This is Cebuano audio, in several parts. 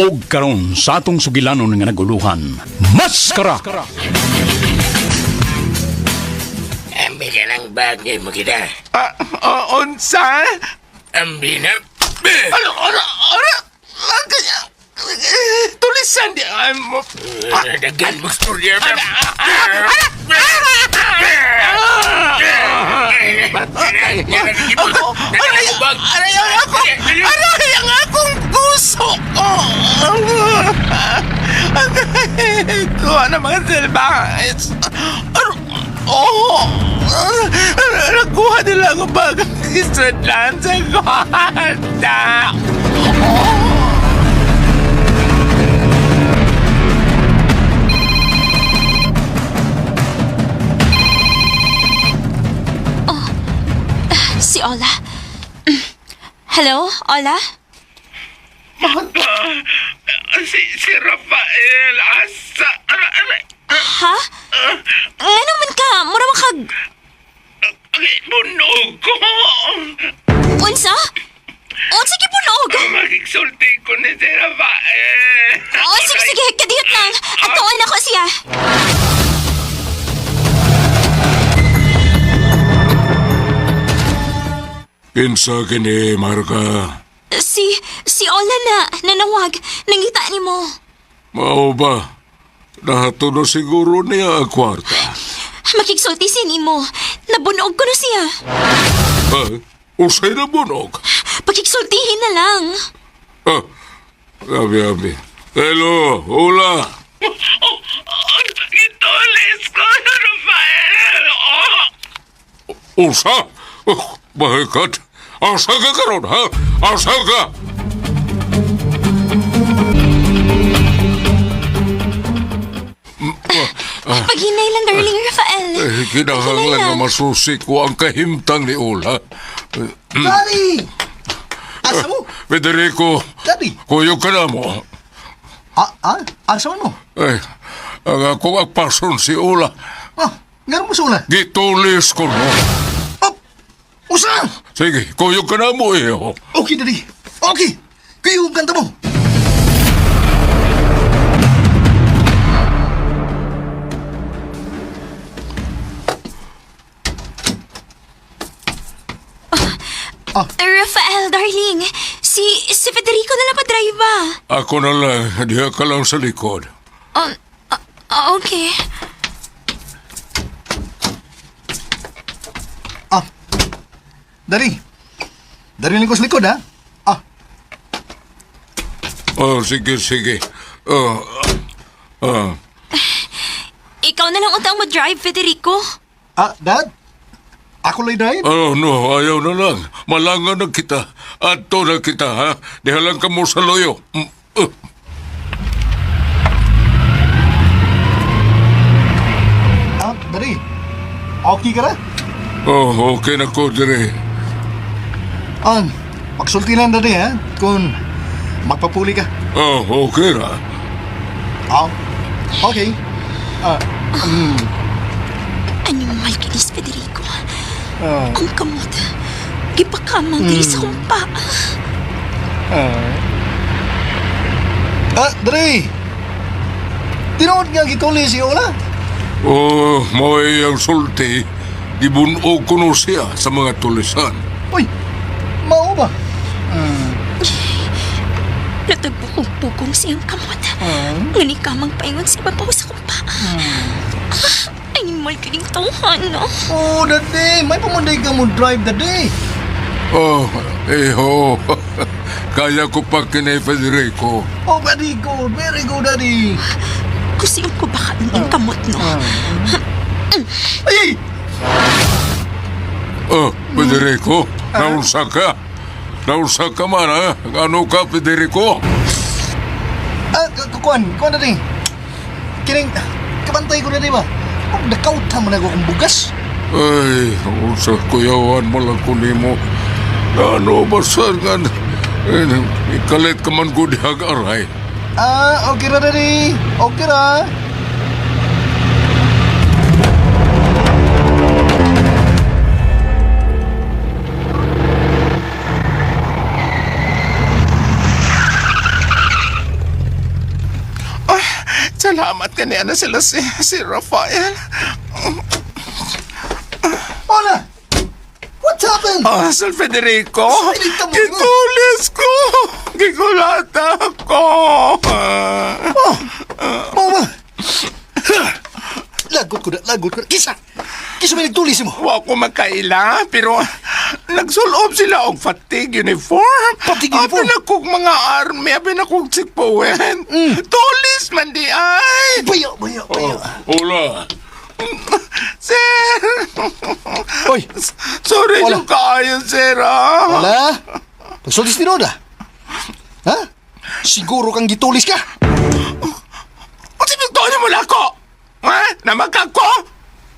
Og karon sa atong sugilanon nga naguluhan, Maskara! Ambi ka ng bagay mo kita. Ah, ah, unsa? Ambi na. Ano, ano, ano? Ah, tulisan di ay mo. Dagan mo storya. Aray, aray, ang ako, aray, ang akong puso. Oh, aray, kuha na mga silbangis. Ano, oh, nakuha nila ang bag. Isudlan sa kwarta. Si Ola. Hello, Ola? Mata, si Rafael, asa, aray, aray, Ha? Nga naman ka, mura man kag... aray, bunog ko. Unsa? Unsa gipunog? Magigsulti ko ni si Rafael. Oh, sige, sige, kadiyot lang. Atuon ako siya. Kinsa kini, Marka? Si Ola na, nanawag. Nangita ni mo. Mao ba? Nahato na siguro niya ang kwarta. Makigsulti siya ni mo. Nabunog ko na siya. Ha? Usay na bunog? Pakigsultihin na lang. Ah, abi, abi. Hello, hola. Oh, oh, gitulis ko, Rafael. Oh. Usa? Oh, my God. Asa ka karon, ha? Asa ka? Paghinay lang, darling Rafael. Eh, kinahanglan nga masusi ko ang kahimtang ni Ola. Daddy! Asa mo? Federico, Daddy! kuyog ka na mo. Ah, ah? Asa mo? Eh, ang akong agpason si Ola. Ah, ngano mo sula? Gitulis ko no. Oh! Usa! Sige, kuyog ka na mo eh. Oh. Okay, Daddy. Okay! Kayo ang kanta mo. Rafael, darling. Si Federico na lang pa-drive ba? Ako na lang, diha ka lang sa likod. Okay. Ah. Daddy. Daddy lang ko sa likod, ha? Ah, Oh, sige, sige. Oh, ah, Ikaw na lang untang mo-drive, Federico. ah, Dad? Ako lang drive? oh, no, ayaw na lang. Malangan na kita. Adto na kita, ha? Diha lang ka mo sa loyo. Mm. Ah, Daddy. Okay ka na? Oh, okay na ko, dire. Ah, pagsulti lang, Daddy, ha? Kung magpapuli ka. Oh, okay ra. Ah, okay. Ah, Animal kinis, Federico. ah, Ang kamot. Gipakamang diri sa kong paa. ah. Ah, Daddy! Tinuod nga gituli si Ola. Oh, mao'y ang sulti. Gibunog ko no siya sa mga tulisan. Uy, mao ba? Natagbo kong pugong siyang kamot. Nga ni kamang paingon sa ibabaw sa kong paa. Ah, animal kining tawhan, no? Oh, daddy, may pamunday ka mo drive, daddy. Oh, eh, oh. Kaya ko pa kini Federico. Oh, very good, very good, daddy. Kusin ko baka ang kamot, no? Ay! Oh, Federico, naunsa ka? Naunsa ka man, ha? Ano ka, Federico? Ah, kuan, kuan, daddy. Kining, kabantay ko, daddy ba? Oh, nakauta man ako kong bugas. Ay, unsa kuyawan mo lang ko nimo. Ano ba sa nga? Eh, ikalit ka man ko dihag aray. Ah, okay ra, daddy. Okay ra. Kaniya na sila si Rafael. Hola! What happened? Ah, Sir Federico. Pinita mo. Gitulis ko. Gikulata ko. Oh! Mama! Lagot ko na, lagot ko na. Kisa! Kisa may nagtulis mo. Wa ko makaila, pero nagsulob sila og fatigue uniform. Fatigue uniform? Abi na kog mga army, abi na kog checkpoint. Tulis man di ay. Bayo, bayo, bayo. Hola. Sir! Oy! Sorry Hola. yung kaayo, sir. Ah. Wala! Pagsulis ni Roda. Ha? Siguro kang gitulis ka. Unsa man mo lako? Ha? Namagka ko?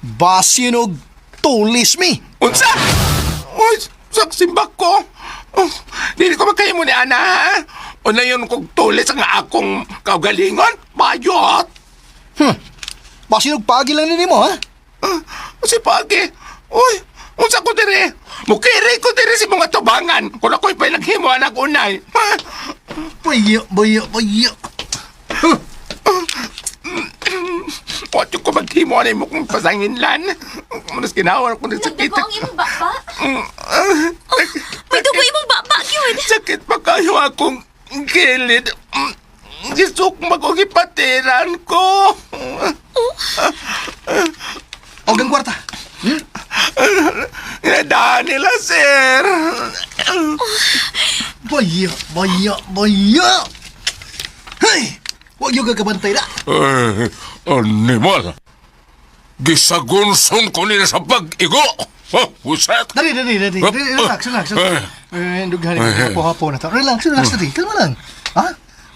Basinog tulis mi. Unsa? Uy, saksimbak ko. Oh, dili ko magkahimo ni Ana, ha? Una yun kog tulis ang akong kaugalingon. Bayot! Basinog pagi lang ni mo, ha? Ah, si Pagi. Uy, unsa ko dire? Mukiri ko dire si mga tubangan. Kung ako'y pinaghimo anak unay. Ha? Bayo, bayo, bayo. Pwede ko maghimo anay mo kung pasanginlan. Manas ginawa ko na sakit. Nagdugo ang imong baba? May dugo imong baba yun. Sakit pa kayo akong gilid. Gisukmag og ipatiran ko. Og ang kwarta. Inadaan nila, sir. Bayo, bayo, bayo. Hey! Huwag yung gagabantay na. Eh, animal. Gisagunson ko nila sa pag-igo. Oh, buset. Dali, dali, dali. Dali, relax, relax. Eh, dughan ni hapo na ta. Relax, relax dali. Kalma lang. Ha?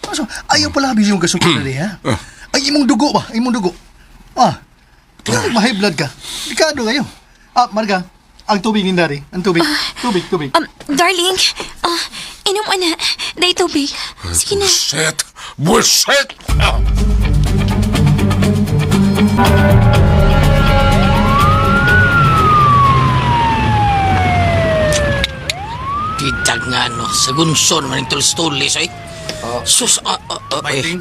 So, ayaw pala yung gasukol dali, ha? Ay, imong dugo ba? Imong dugo. Ah. Kaya ma-high blood ka. Delikado kayo. Ah, Marga, ang tubig ni Dari. Ang tubig. Tubig, tubig. Darling, inom ana. Day tubig. Sige na. Buset. Buset. Ah. Kitag nga no, sa gunson man yung tulis-tulis ay. Sus, eh.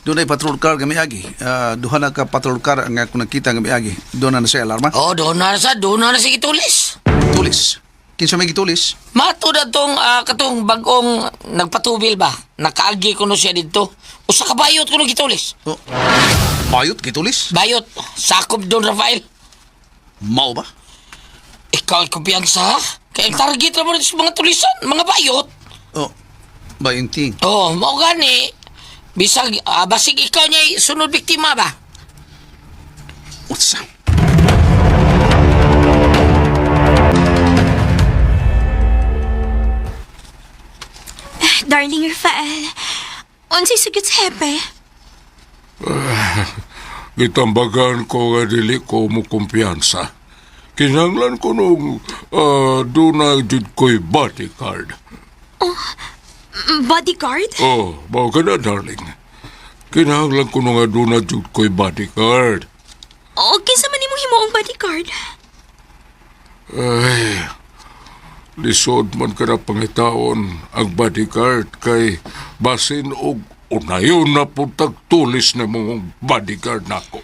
Doon ay patrol car kami agi. Duha na ka patrol car ang ako nakita nga miagi. Doon na na siya alarma. Oh, doon na sa, doon na na si gitulis. Tulis. Kinsa may gitulis? Mato na tong, katong bagong nagpatubil ba? Nakaagi ko no siya dito. Usa ka bayot ko no gitulis. Oh. Bayot gitulis? Bayot, sakop doon Rafael. Mao ba? Ikaw ay kumpiyansa ha? Kaya ang target na mo rin sa mga tulisan, mga bayot. Oh. Bayong ting. Oh, mao gani. Bisag, basig ikaw niya sunod biktima ba? Unsa? Darling Rafael, unsay sugyot sa hepe? Gitambagan ko nga dili ko mo kumpiyansa. Kinahanglan ko nung dunay jud ko'y bodyguard. Bodyguard? Oh, mao ka na, darling. Kinahanglan ko nung nga dunay jud ko'y bodyguard. O, kinsa man imong himuong bodyguard? Ay, lisod man ka na pangitaon ang bodyguard kay basin og unayon na puntag tulis na mong bodyguard nako.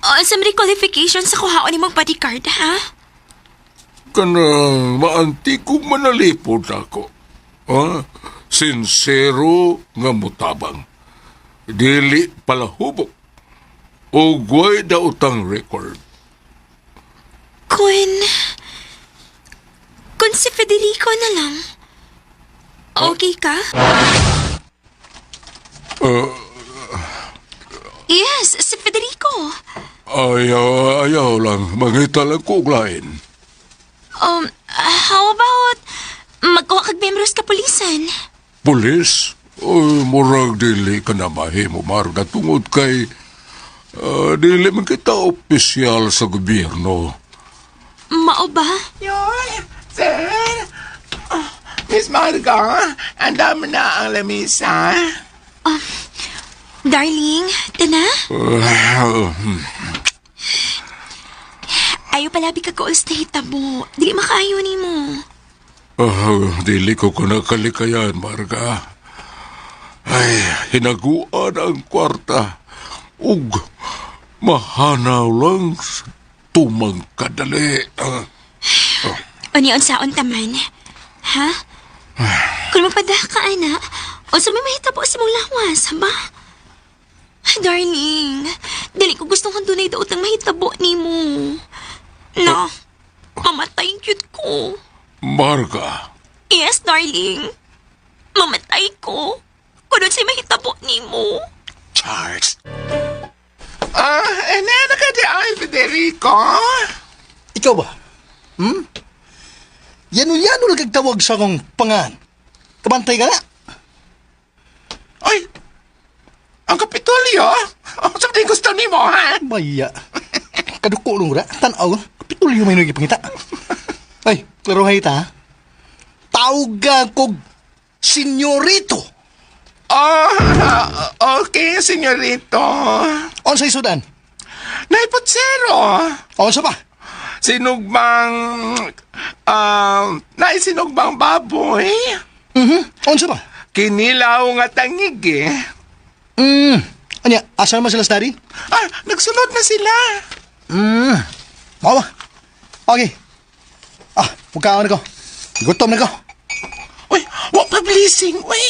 O, unsa man qualification sa kuhaon nimong bodyguard, ha? Kanang maantikong manalipod ako. Ha? Sinsero nga mutabang. Dili palahubok. Ugway dautang record. Kun... Kun si Federico na lang. Okay ka? Yes, si Federico. Ayaw, ayaw lang. Mangita lang ko og lain. How about magkuha kag membros kapulisan? Pulis? Oy, murag dili ka na mahimo, Marga, tungod kay dili man kita opisyal sa gobyerno. Mao ba? Yun, sir. Ah, Miss Marga, ang dami na ang lamisa. Darling, tana? Ayaw palabi ka goals na hitabo. Dili makaayo nimo. Dili ko ko nakalikayan, Marga. Ay, hinaguan ang kwarta. Ug mahanaw lang sa tumang kadali. Ah, Ani unsaon taman? Ha? Kung magpada ka, ana, unsa may mahitabo sa imong lawas, ha ba? Darling, dili ko gustong handunay daot ang mahitabo nimo. No, mamatay gyud ko. Marga, Yes, darling. Mamatay ko. Kung unsay mahitabo nimo. Charles. Ah, ene na ka di ay, Federico. Ikaw ba? Hmm? Yano-yano lang kag tawag sa akong pangan. Kabantay ka na. Ay, ang Kapitolyo. Oh, sa gusto nimo, ha? Baya. Kaduko nung ra. Tanaw. Kapitulyo may nagipangita. Ay, klarohay ta. Ha? Tawag kog senyorito. Oh, okay, senyorito. Unsay sudan? Naipotsero. Unsa pa? Sinugbang, naisinugbang baboy. Unsa pa? Kinilaw nga tangig eh. Anya, asa naman sila sa daddy? Ah, nagsunod na sila. Mao ba? Okay. Ah, pagkaon na ko. Gutom na ko. Uy, wa pa blessing, uy.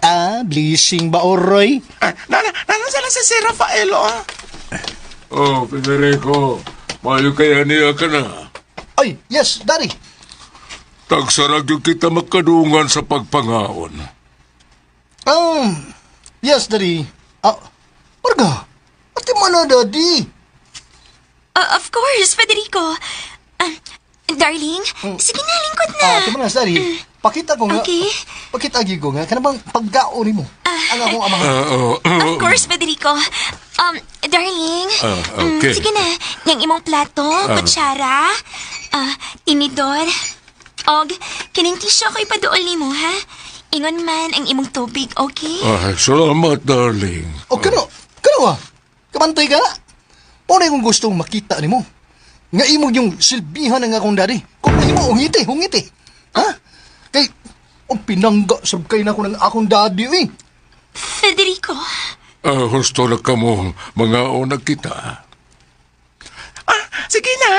Ah, blessing ba oroy? Ah, nana, nana sila sa si Rafael, oh. Oh, Federico, mayo kaya niya ka na. Ay, yes, daddy. Tagsarag yung kita makadungan sa pagpangaon. Yes, daddy. Ah, Marga, ate mo na, daddy. Of course, Federico. Ah, darling, sige na, lingkod na. Ah, ate mo na, daddy. Pakita ko nga. Okay. Pakita gi ko nga. Kana bang pagkaon nimo? Ang akong amahan. Ah, oh, Of course, Federico. Darling. Ah, okay. Sige na. Yang imong plato, kutsara, tinidor. Og, kining tissue ko ipaduol nimo, ha? Ingon man ang imong tubig, okay? Ay, salamat, darling. O kano, kano ah? Kabantay ka na. Paano kung gustong makita nimo? Nga imong yung silbihan ng akong daddy. Kung imo hungiti, hungiti. Ha? Kay, ang pinangga sab kay nako ng akong daddy eh. Federico, Ah, husto na kamo, mga una kita. Ah, sige na.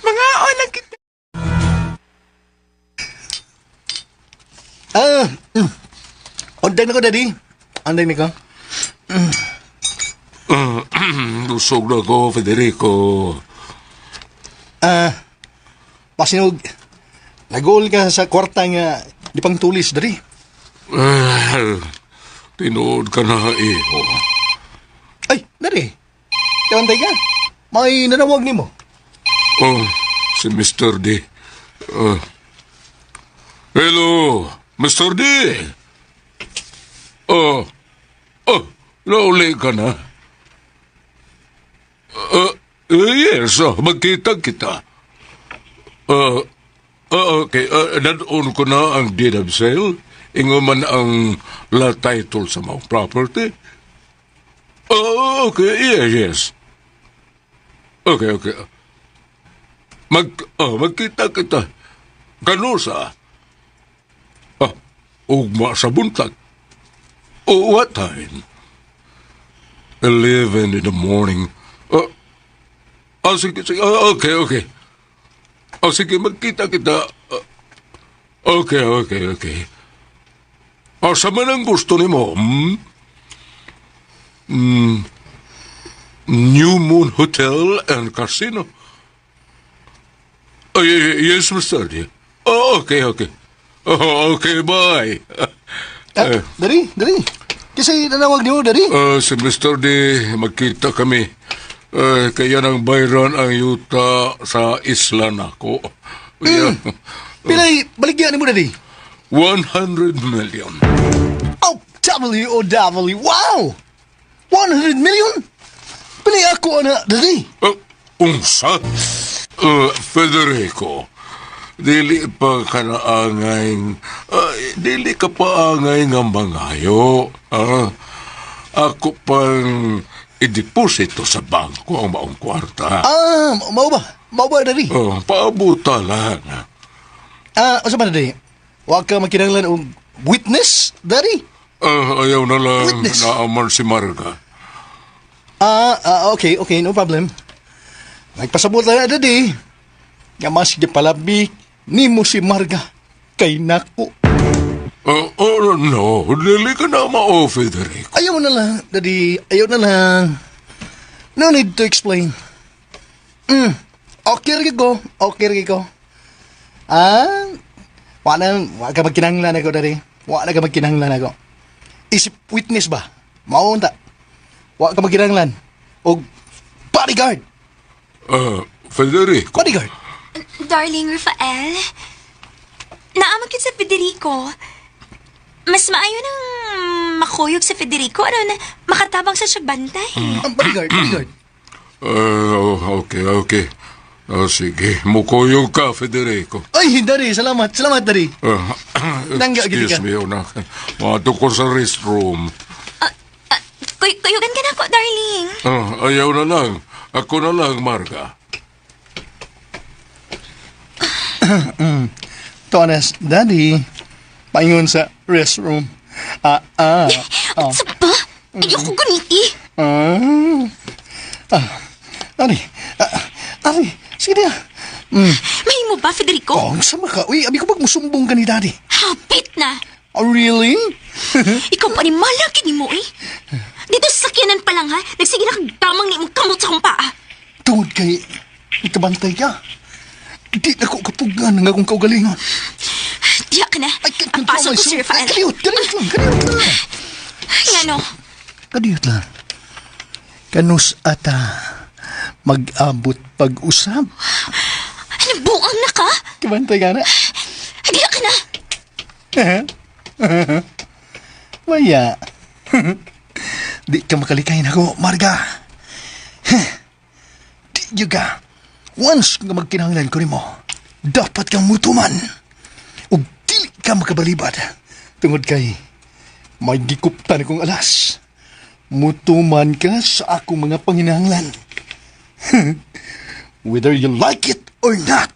Mga lang kita. Ah, Unday na ko, daddy. Unday na ko. Busog na ko, Federico. Ah, pasinog, nag-goal ka sa kwarta nga di pang tulis, daddy. Ah, tinuod ka na, iho. Ay, daddy. Kabantay ka. May nanawag nimo. Oh, si Mr. D. Ah. Hello, Mr. D. Oh, oh, nauli ka na. Yes, oh, magkita kita. Okay, dadon ko na ang deed of sale. Ingo man ang la title sa mga property. Oh, okay, yes, yes. Okay, okay. Oh, magkita kita. Kanusa? Ah, ugma sa buntag. Oh, what time? 11 in the morning. Oh, oh, sige, sige. Oh, okay, okay. Oh, sige, magkita kita. Ah, okay, okay, okay. Asa man ang gusto nimo? Hmm? New Moon Hotel and Casino. Oh, yes, Mr. D. Oh, okay, okay. Oh, okay, bye. Ah, daddy, daddy. Kasi nanawag nimo, daddy. Si Mr. D, magkita kami. Kaya nang bayran ang yuta sa isla nako. Yeah. Pilay, baligyan nimo, daddy. 100 million. Oh, W-O-W. Wow! 100 million? Pilay ako, ana, daddy. Unsa? Federico, dili pa ka naangay, dili ka pa angay nga mangayo. Ah, ako pang ideposito sa bangko ang maong kwarta. Ah, mao ba? Mao ba, daddy? Oh, paabuta lang. Ah, unsa ba, daddy? Wa ka makinahanglan og witness, daddy? Ayaw na lang Witness. naaman si Marga. Okay, okay, no problem. Nagpasabot na, daddy. Nga mas gipalabi nimo si Marga kay nako. Oh, no, dili ka na mao, Federico. Ayaw na lang, daddy. Ayaw na lang. No need to explain. Okay rin ko. Okay rin ko. Wala, wa ka magkinahanglan ako, daddy. Wa na ka magkinahanglan ako. Isip witness ba? Maunta. Wa ka magkinahanglan. Og bodyguard. Federico. Bodyguard. Darling Rafael, naamag yun sa Federico. Mas maayo nang makuyog sa Federico, ano na makatabang sa siya bantay. Ang bodyguard, bodyguard. Okay, okay. Sige, mukuyog ka, Federico. Ay, daddy, salamat. Salamat, daddy. Nangga, gid Excuse ka. me, una. Mato ko sa restroom. Kuyugan ka na ako, darling. Ayaw na lang. Ako na lang, Marga. To honest, daddy, paingon sa restroom. At sa ba? Ayoko guniti. Daddy, daddy, sige na. Mahimo ba, Federico? Oh, sama ka. Uy, abi ko pag musumbong ka ni daddy. Hapit na. Oh, really? Ikaw pa ni malaki ni mo eh. Dito sa sakyanan pa lang ha, nagsige na kag damang ni imong kamot sa akong paa. Tungod kay, ikabantay ka. Di na ko kapugan ng akong kaugalingon. Diya ka na. I can't Ang control pasok ko si myself. Rafael. Ay, Kadiyot, kadiyot lang, kadiyot lang. Ngano? Kadiyot lang. Kanus ata mag-abot pag-usap. Ano buang na ka? Kabantay ka na. Diya ka na. Maya. Di ka makalikay na ko, Marga. Di ka. Once nga magkinahanglan ko nimo, dapat kang mutuman. Ug dili ka makabalibad. Tungod kay, may gikuptan akong alas. Mutuman ka sa akong mga panginahanglan. Whether you like it or not.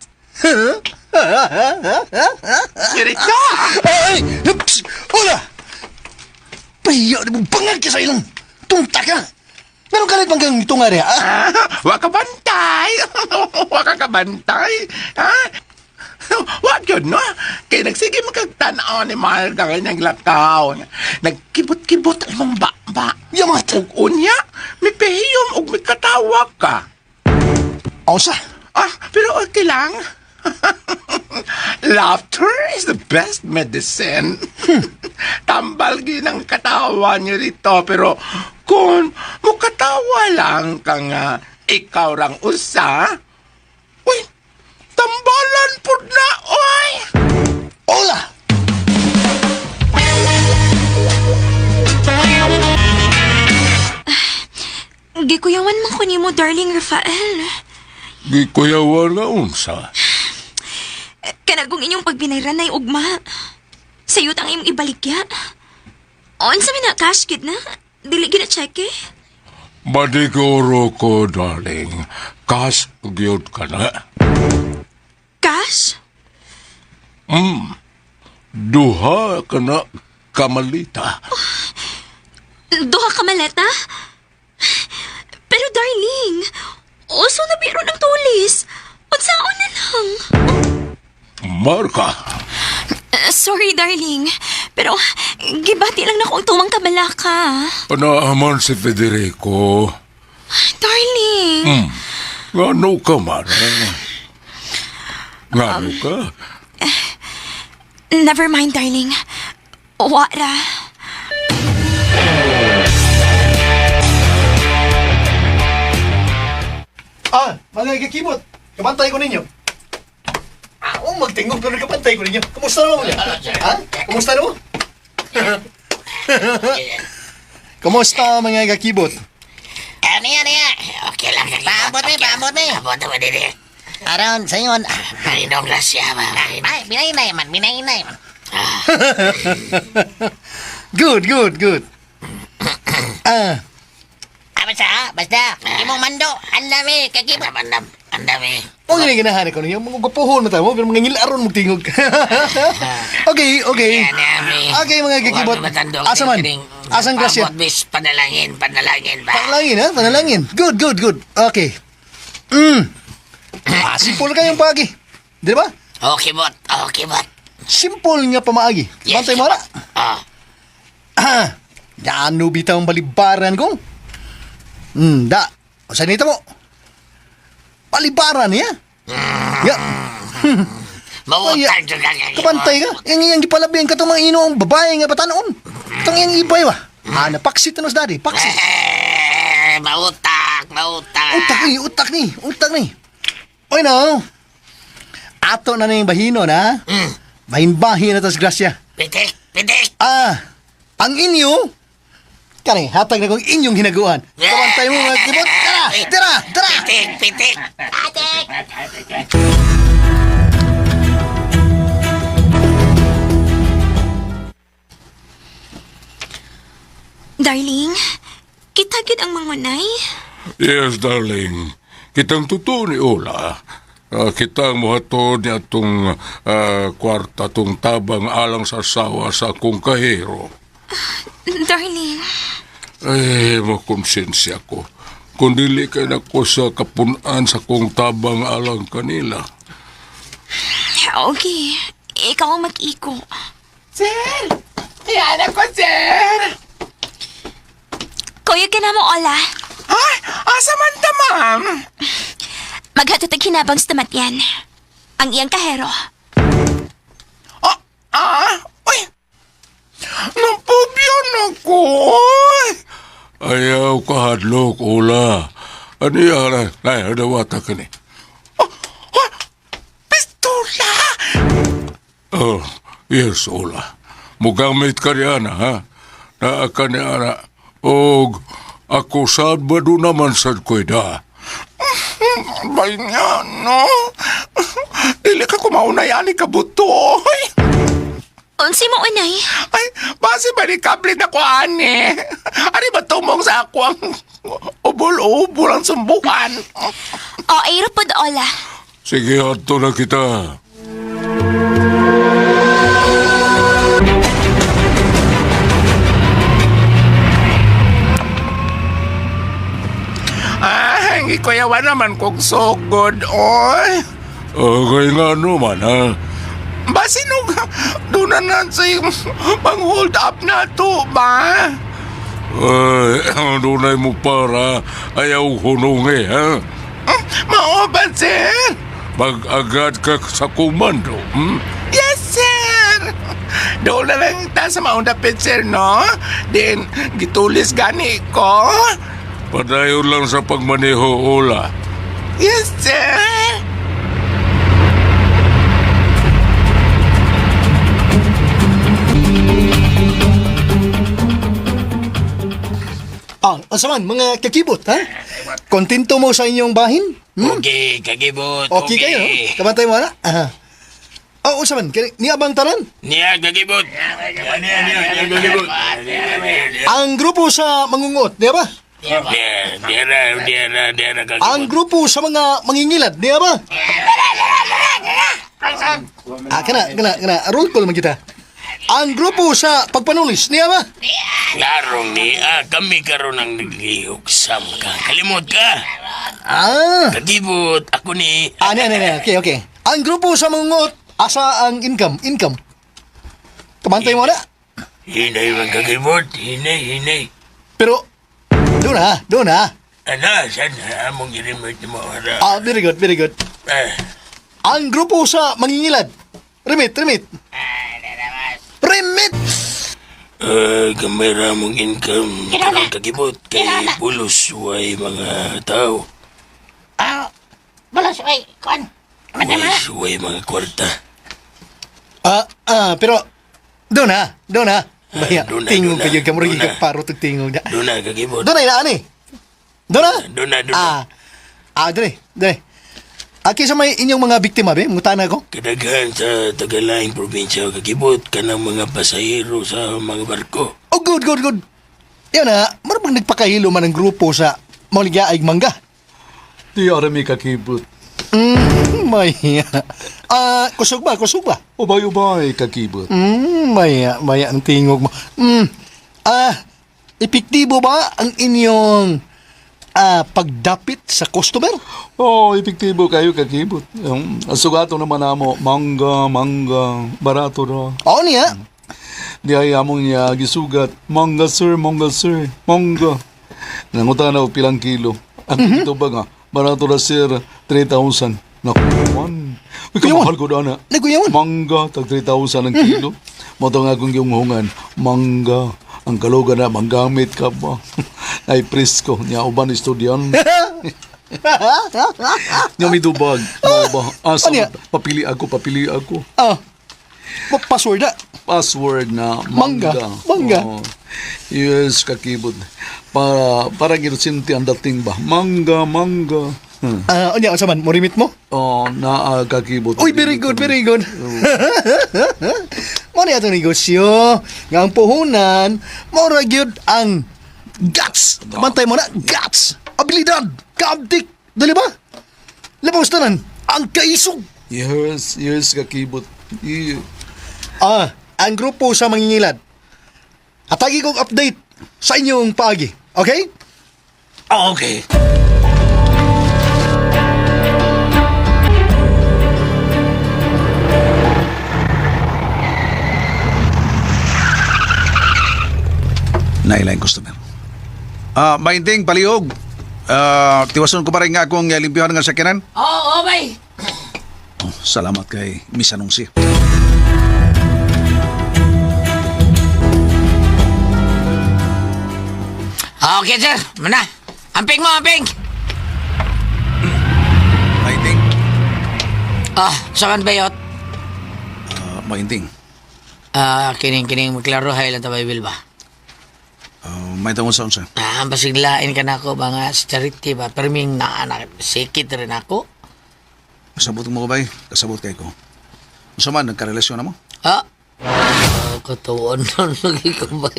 Sirita! Ay! Ups! Hola! Pahiya na mong bangag ka sa ilang! Tungta ka! Meron ka rin bang kang tunga rin, ha? Wa ka bantay! Wa ka kabantay! Ha? Wa yun, no? Kaya nagsige makagtanaw ni Marga kanyang lakaw. Nagkibot-kibot ang imong ba-ba. Yamat! Ug unya, mipihiyom ug mikatawa ka. Osa! Pero okay lang. Laughter is the best medicine. Tambal ginang katawa niyo rito, pero kung mukatawa lang ka nga, ikaw rang usa, uy, tambalan pud na, oy! Hola! Gikuyawan man ko nimo, darling Rafael. Gikuyawan nga unsa. Kanagong inyong pagbinayran ay ugma. Sayot ang imong ibaligya. Unsa man na cash gid na? Dili gid na cheque. Madiguro ko, darling. Kas gyud ka na. Cash? Duha ka na kamalita. Duha ka maleta? Pero darling, uso na biro ng tulis. Unsaon na lang? Marga. Sorry, darling. Pero gibati lang na akong tumang kabalaka. Naaman si Federico. Darling. Ngano ka man? Ngano ka? Never mind, darling. Wara. Mga kakibot! Kabantay ko ninyo. Oh, magtingog pero kabantay ko ninyo. Kumusta naman niya? Ha? Kumusta naman? Kumusta mga kakibot? Ano yan, yan? Okay lang. Paabot mi, paabot mi. Paabot naman din eh. Aron, sayon. Marinong grasya ba? Ay, binainay man, binainay man. Good, good, good. Basta, basta. Imong mando, andam eh, kakibot. Andam, andam. Andami. O gini ganahan ko ninyo, mga gwapuhon na tayo, pero mga ngilaron mo tingog. Okay, okay. Yan, yan, mi. Okay, mga kikibot. Huwag matandog. Asa man? Asang grasya? Paabot, bis. Panalangin, panalangin ba? Panalangin, ha? Panalangin. Good, good, good. Okay. Ah, simple kayong paagi. Di ba? Okay, bot. Okay, bot. Simple nga pamaagi. Yes, Bantay mo na. Ah. Ah, ano bitaw ang balibaran kong? Da. O sa nito mo? Balibaran niya. Ya. Mautan juga ka. Kabantay ka. Yang iyang gipalabi ang katong mga inoong babae nga batanon. Katong iyang ibay ba? Ah, napaksit na nos daddy. Paksit. Eh, mautak, mautak. Utak ni, utak ni, utak ni. Oy no. Ato na ning bahino na. Bahin-bahin na tas grasya. Pitik, pitik. Ah, ang inyo, kani, hatag na kong inyong hinaguan. Kabantay mo mga kibot. Tara, tara, tara. Pitik, pitik. Darling, kita gid ang mangunay. Yes, darling. Kitang totoo ni Ola. Ah, kitang muhatod ni atong kwarta atong tabang alang sa asawa sa akong kahero. Darling, Ay, makonsensya ko. Kung dili kay nako sa kapunan sa kong tabang alang kanila. okay. Ikaw ang mag-iko. Sir! Yan ako, sir! Kuya ka na mo, Ola. Ay, asa man ta, ma'am? Maghatod ang hinabang sa tamatyan. Ang iyang kahero. Ah, ah, uy! Napubyo na ko, oy! Ayaw kahadlok, Ola. Ano yan? Ay, dawata ka ni. Oh, oh, pistola! Oh, yes, Ola. Mugamit ka niya na, ha? Naa ka niya na. Og, ako sabado naman sad ko'y da. Bay nga, no? Dili ka kumaunay ani ka buto, oy! Unsi mo, unay. Ay, base ba ni kablit ako, ani? Ani ba tumong sa ako ang ubol-ubol ang sumbukan? O, ay pod, Ola. Sige, ato na kita. Ah, hindi ko yawa naman kong sugod, oy. Okay nga naman, ha? Base nung doon na na sa pang hold up na to ba? Ay, dunay mo para ayaw hunungi, ha? Mao ba, sir? Mag-agad ka sa komando, Yes, sir! Doon na lang ta sa maong dapit, sir, no? Then, gitulis gani ko. Padayon lang sa pagmaneho, Ola. Yes, sir! Ah, asa man, mga kakibot, ha? Kontento mo sa inyong bahin? Hmm? Okay, kagibot. Okay kayo, no? Kabantay mo na? Aha. Oh, unsa man, kani niya bang tanan? Niya, kagibot. Niya, niya, niya, kagibot. Ang grupo sa mangungot, di ba? Niya, niya na, niya na, niya na, kagibot. Ang grupo sa mga mangingilad, di ba? Ah, kana, kana, kana. Roll call man kita. Ang grupo sa pagpanulis, niya ba? Larong niya, kami karon ang naglihok sam ka. Kalimot ka. Ah, Kagibot, ako ni. ah, niya, niya, niya. Okay, okay. Ang grupo sa mangungot, asa ang income, income. Kamantay mo na. Hinay man kagibot, hinay, hinay. Pero, doon ha, doon ha. Ana, saan among girimot mo? Ara. Ah, very good, very good. Ah, Ang grupo sa mangingilad. Remit, remit. Remit! ah, gamay ra mong income. Karon kagibot, kay pulos, way mga tao. Ah, balas, ay, kuan. Way, way mga kwarta. Ah, ah, pero doon ha, doon ha. Baya, doon na, tingog doon na, kayo, kamura doon na. gigaparo tog tingog na. Doon na, kagibot. Doon na inaan eh. Doon na? Doon na, doon na. Ah, ah, doon eh, doon eh. Ah, kinsa may inyong mga biktima, be? Mutana ko. Kadaghan sa Tagalaing probinsya, kagibot ka ng mga pasahero sa mga barko. Oh, good, good, good. Yan na, marabang nagpakahilo man ang grupo sa Mauligyaig Mangga. Di arami kakibot. Maya. Ah, kusog ba? Kusog ba? Ubay-ubay, kakibot. Maya, maya ang tingog mo. Ah, epektibo ba ang inyong pagdapit sa customer? Oh, epektibo kayo kakibot. Ang sugato naman amo, mangga, mangga, barato ra. Oo niya. Di ay among niya gisugat, mangga sir, mangga sir, mangga. Nangutan na og pilang kilo. Ang ito ba nga, barato ra sir, 3,000. Naku, man. Uy, kamahal ko na. Naguyawan. Mangga, tag 3,000 ang kilo. Mo nga akong gihunghungan, mangga. Ang kalugan na, manggamit ka ba? Ay, presko. Niya, uban estudyante. Nga may dubag. Mao ba? Asa, Ano yan? papili ako, papili ako. Ah, password na. Password na Mangga. mangga. Mangga. Oo. Yes, kakibot. Para ginusinti ang dating ba? Mangga, mangga. Ah, unya unsa man mo remit mo? Oh, naa kakibot. Uy, very good, very good. Mo ni ato negosyo nga ang puhunan mao ra gyud ang guts. Bantay mo na guts, abilidad, kaabdik, dali ba? Labaw sa tanan, ang kaisog. Yes, yes, kakibot. Yeah. Ah, ang grupo sa mangingilad. Atagi kong update sa inyong paagi. Okay? Okay. Nailaing customer. Ah, mainding palihog. Ah, tiwason ko pa rin nga akong limpyohan nga sakyanan. Oo, oh, bay. Oh, salamat kay Miss Anungsi. Okay, sir. Mana. Amping mo, amping. Mainding. Ah, saan bayot? Ah, mainding. Ah, kining kining maklaro hay lang ta Bible ba? May tungod sa unsa. Ah, basiglain ka na ako ba nga sa charity ba? Perming naanak, sikit rin ako. Kasabot mo ko bay? Kasabot kay ko. Unsa man nagkarelasyon na mo? Ha? Ah, katuon na lagi ko ba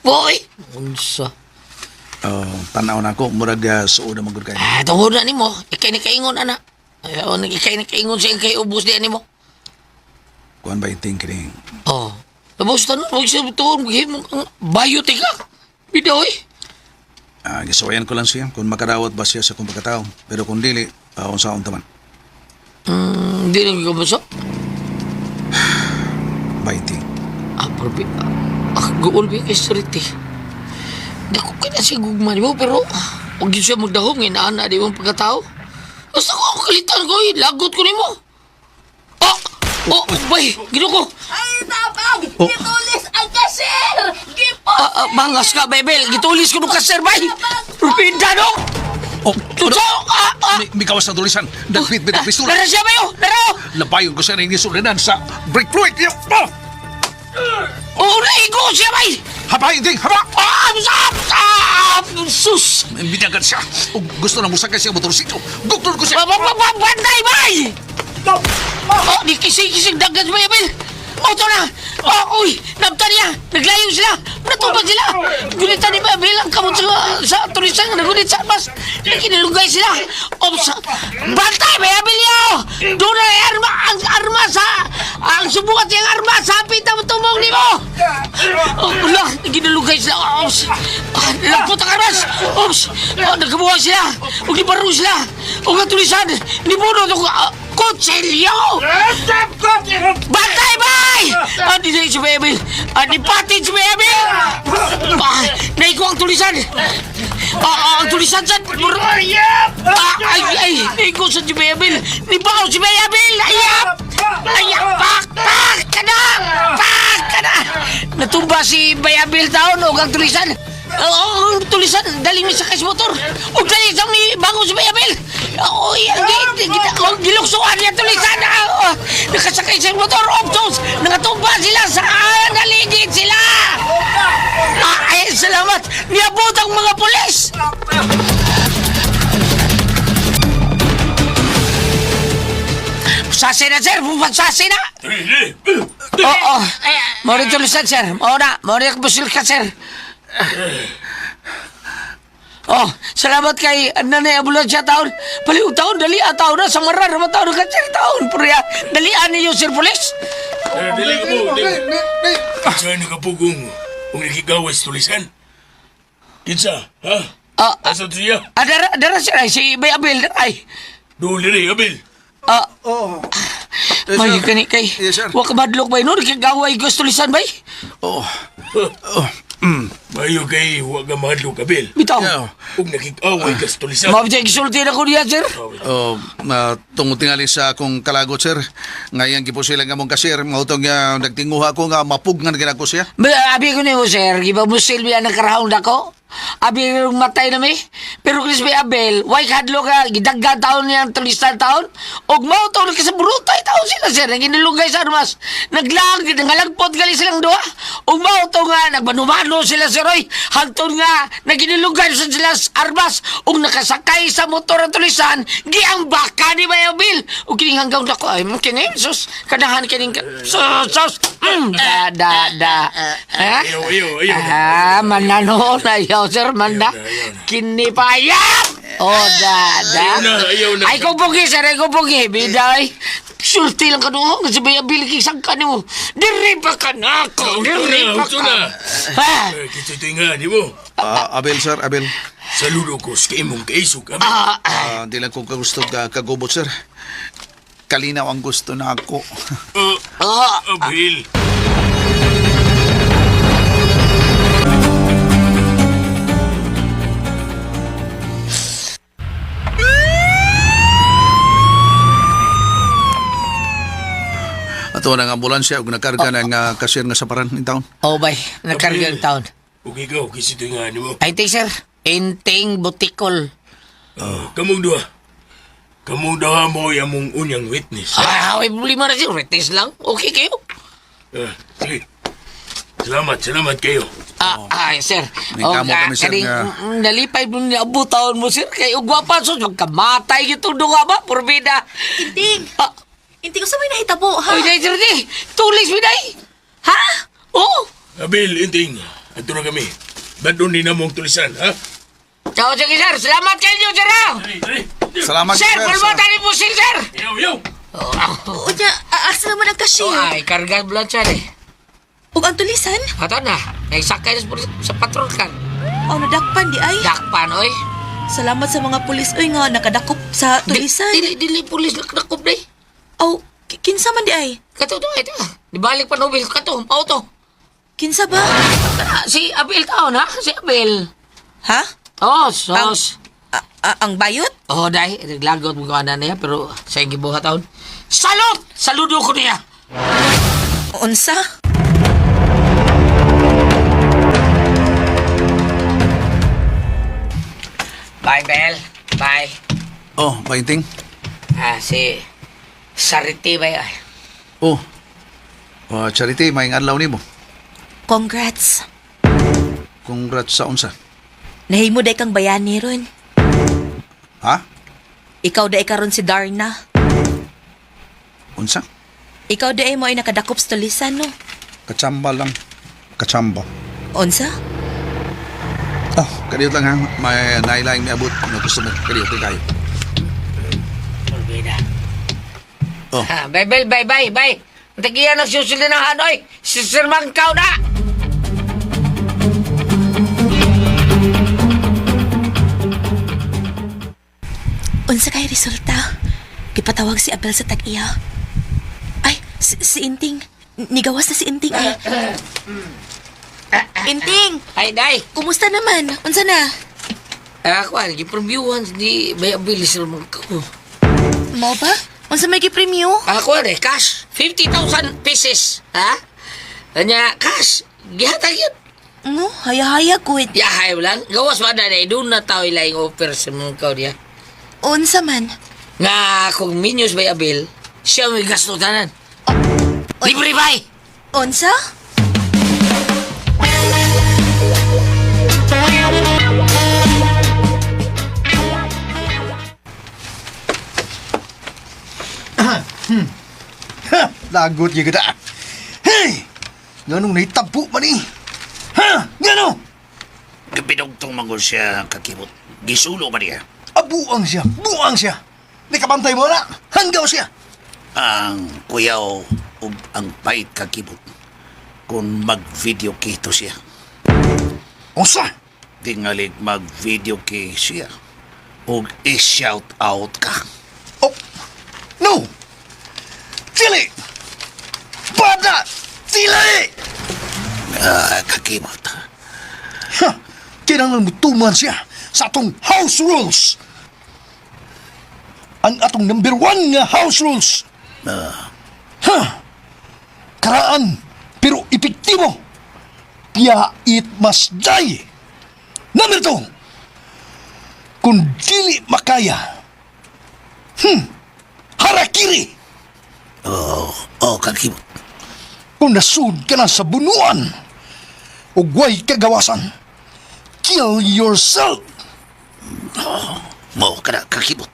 Boy! Unsa? Tanaw na ako murag suod na magud kay. Ah, tungod na nimo. Ikay ni kaingon ana. Ay, oh, ikay ni kaingon sa kay ubos di nimo. Kuan ba iting kining? Oh. Tapos tanon, wag siya tuon, maghimo kang bayo tika. Bidaw eh. Ah, gisuwayan ko lang siya kung makarawat ba siya sa akong pagkatao. Pero kung dili, unsaon ta man. Hindi na ko basa. Baiting. Ah, probi. Ah, guol ba kay street eh. Dako ka na siya gugma nimo, pero huwag yun siya magdahom, ngayon na di mong pagkatao. Basta ko ako kalitan ko eh, lagot ko nimo. Ah! Oh, bay, ginoo ko. Ay, tabag! Gitulis ang cashier! Gipo! Ah, ah, bangas ka, Bebel. Gitulis ko nung kaser, bay. Rupinda, no? Oh, Tutso! Ah, ah! May, may kawas na tulisan. Nagbitbit ang pistola. Nara siya, bayo! Nara! Labayon ko siya na inisulinanan sa brake fluid. Ah! Oh, naigo siya, bay! Haba, hindi! Haba! Ah! Ah! Ah! Sus! Binyagan siya. O gusto na musakay siya motorsiklo. Gukton ko siya. Ba, ba, ba, ba, Bantay, bay! Oh, di kisig-kisig dagat, bay, bay! Auto na! Oh, uy! Nabta niya! Naglayo sila! Natuban sila! Gunitan ni Babel ang kamot sa tulisan nga nagunit sa armas! Nakinilugay sila! Ops! Bantay, bay, Abel yo! Doon na arma, ang arma sa... Ang subukat siyang arma sa hapit na tumong nimo! Oh, wala! Ginalugay sila! Ops! Ah, Lagpot ang armas! Ops! Oh, nagkabuha sila! Huwag ni sila! Huwag ang tulisan! Nibuno itong kutsilyo! Bantay, bay! Ah, di na si Bebel! Ah, di pati si Bebel! Ah, naiko ang tulisan! Ah, ah, ang tulisan sa... Ah, ay, ay, naiko sa si Bebel! Nibaw si Bebel! Ayap! Ayap! Pak! Pak! Kana! Pak! Kana! Natumba si Bayabil taon o ang tulisan! Oo, ang tulisan! Daling mi sakay sa motor! O dali sa mi bangon si Bayabil! Oo, giluksuan niya tulisan! Ah, ah, nakasakay sa motor! Optos! Nakatumba sila sa... Ah, naligid sila! Ah, ay, salamat! Niabot ang mga pulis! Sase na, sir! Sase na! Oo. Mao rin tulisan, sir. Mao na. Mao rin busil ka, sir. Oh, salamat kay nanay ambulansya taon. Paliw taon, dali ah, taon na. Samaran naman taon ka, sir, taon. Pero ya, dalian ninyo, sir, police. Dili ka mo, dili. Kinsa nakapugong kung nakigawas tulisan? Kinsa, ha? Ah, Asa to siya? ah, dara, dara, sir, ay, si Bay Abel, dara, ay. Duli rin, Abel. Ah, Oh. may kani kay. Yes, sir. Wa ka madlok bay no, nakigaway gusto tulisan bay. Oh. Mayo kay huwag ka mahadlok, Abel. Bitaw. Yeah. Kung nakikaway ka sa tulisan. Mabitay gisulti na ko niya, sir. Oh, tungod tingali sa akong kalagot sir. Ngayon gipusilan nga mong kasir, mao tong nagtinguha ko nga mapugnan gid ako siya. Ba, abi ko nimo, sir, giba mo silbi ang karahong dako. Abi yung matay na mi. Pero Chris Bay Abel, why kadlo ka, gidaggan taon niya ang tulisan taon. Og mao to sa brutay taon sila, sir. Nang sa armas. Naglag, nangalagpot gali silang duha. Og mao to nga, nagmanumano sila, sir, oy. Hangtod nga, naginilugay sa sila sa armas. Og nakasakay sa motor ang tulisan, giambaka ni Bay Abel. Og kining hanggang dako, ay, kini, sus, kanahan kining, sus, sus, da, da, da. Ha? Ayaw, ayaw, ayaw. Ah, manano na ayaw, sir, manda. Ayaw na, ayaw na. Kini pa ayap! Oh, da, da. Ayaw na, ayaw na. Ay, kung pugi, sir, ay kung pugi. Biday. Sulti lang ka doon. Kasi may abilik isang ka nimo. Diri pa ka na ako. Auto Diri na, pa auto ka. na. Ha? Kinsa ito nga, di mo? Ah, Abel sir, Abel. Saludo ko sa imong kaisog, Abel. Ah, ah. Ah, di lang ko kagusto ka kagubot sir. Kalinaw ang gusto na ako. Ah, Ah. Abel. Ato nang ambulansya ug nakarga ng kasir nga saparan in town. Oh, bay. Nakarga ang taon. Ug ikaw, kinsa ito nga, di mo? Ay, ting, sir. Inting butikol. Ah, kamong duha. Kamong duha mo among unyang witness. Ah, may problema na sir. Witness lang. Okay kayo. Ah, sige. Salamat, salamat kayo. Ah, ay, sir. May kamo kami, sir, kaning, nga- nalipay mo niya butaon mo, sir. Kay ugwapa, sus, magkamatay gitong duha ba? Purbida. Inting! Ah, Inting, usa may nahitabo, ha? oy, day, sir, di. Tulis, biday. Ha? Oo. Abel, inting. Ato na kami. Bandon ni namong tulisan, ha? Oh, sige, sir. Salamat kayo, sir, ha? Dali, dali. Salamat Sir, pulmatan ni Pusil, sir. Ayaw, ayaw. Oh, ah. Unya, asa naman ang cashier? Oh, ay, karga bulan siya, eh. Ug ang tulisan? Ato na. Nagsakay na sa patrol kan. Oh, nadakpan di ay. Dakpan, oy. Salamat sa mga pulis oy nga nakadakop sa tulisan. Dili, dili, pulis nakakop, day. Aw, kinsa man di ay? Kato, to, ito. Di balik pa Nobel, kato, auto. Kinsa ba? Kana, si Abel taon, ha? Si Abel. Ha? Oh, sos. Ang bayot? Oh, dai, naglagot mo ko ana niya, pero sa iyong gibuhat taon. Salot! Saludo ko niya! Unsa? Bye, Bel. Bye. Oh, painting. Ah, si Sariti ba yun? Oh. Oh, Charity, may adlaw nimo. Congrats. Congrats sa unsa. Nahimo day kang bayani ron. Ha? Ikaw day karon si Darna. Unsa? Ikaw day mo ay nakadakop sa tulisan no. Kachamba lang. Kachamba. Unsa? Oh, kadiyot lang ha. May nailaing may abot. Ano gusto mo? Kadiyot kayo. Pulbida. Oh. Ha, bye, Bel. Bye, bye, bye. Ang tagiyan ng susunod ng Hanoi. Si Sir Mangkaw na! Unsa kay resulta? Gipatawag si Abel sa tag-iya. Ay, si Inting. Nigawas na si Inting ay. Inting, Ay, day. kumusta naman? Unsa na? Ah, ako, gipremyuhan ni Bay Abel si Sir Mangkaw. Mo ba? Unsa may gipremyo? Ako, eh, cash. 50,000 pieces. Ha? Anya, cash. Gihatag yun. No, haya-haya kuit. Yahay lang. Gawas ba na na, doon na tao ilaing offer sa Mangkaw niya. Unsa man? Nga kung minyos bay Abel, siya may gasto tanan. Libre bay! Unsa? Ha! Lagot yung kita. Hey! Nganong naitampo man eh? Ha? Ngano? Gipinugtong manggol siya kakibot. Gisulo ba niya? Abuang siya, buang siya. Nakabantay mo na, hanggaw siya. Ang kuyaw ug ang pait kakibot kung mag-video kito siya. Unsa? Tingalig mag-video kay siya ug i-shout out ka. Oh, no! Dili! Bada! Dili! Ah, kakibot. Ha! Kailangan mo tuman siya sa atong house rules. Ang atong number one nga house rules. Ha! Karaan, pero epektibo. Kaya it must die. Number two, kung dili makaya, harakiri. Oh, oh, kakibot. Kung nasud ka na sa bunuan, ugway kagawasan, kill yourself. Mo ka na, kakibot.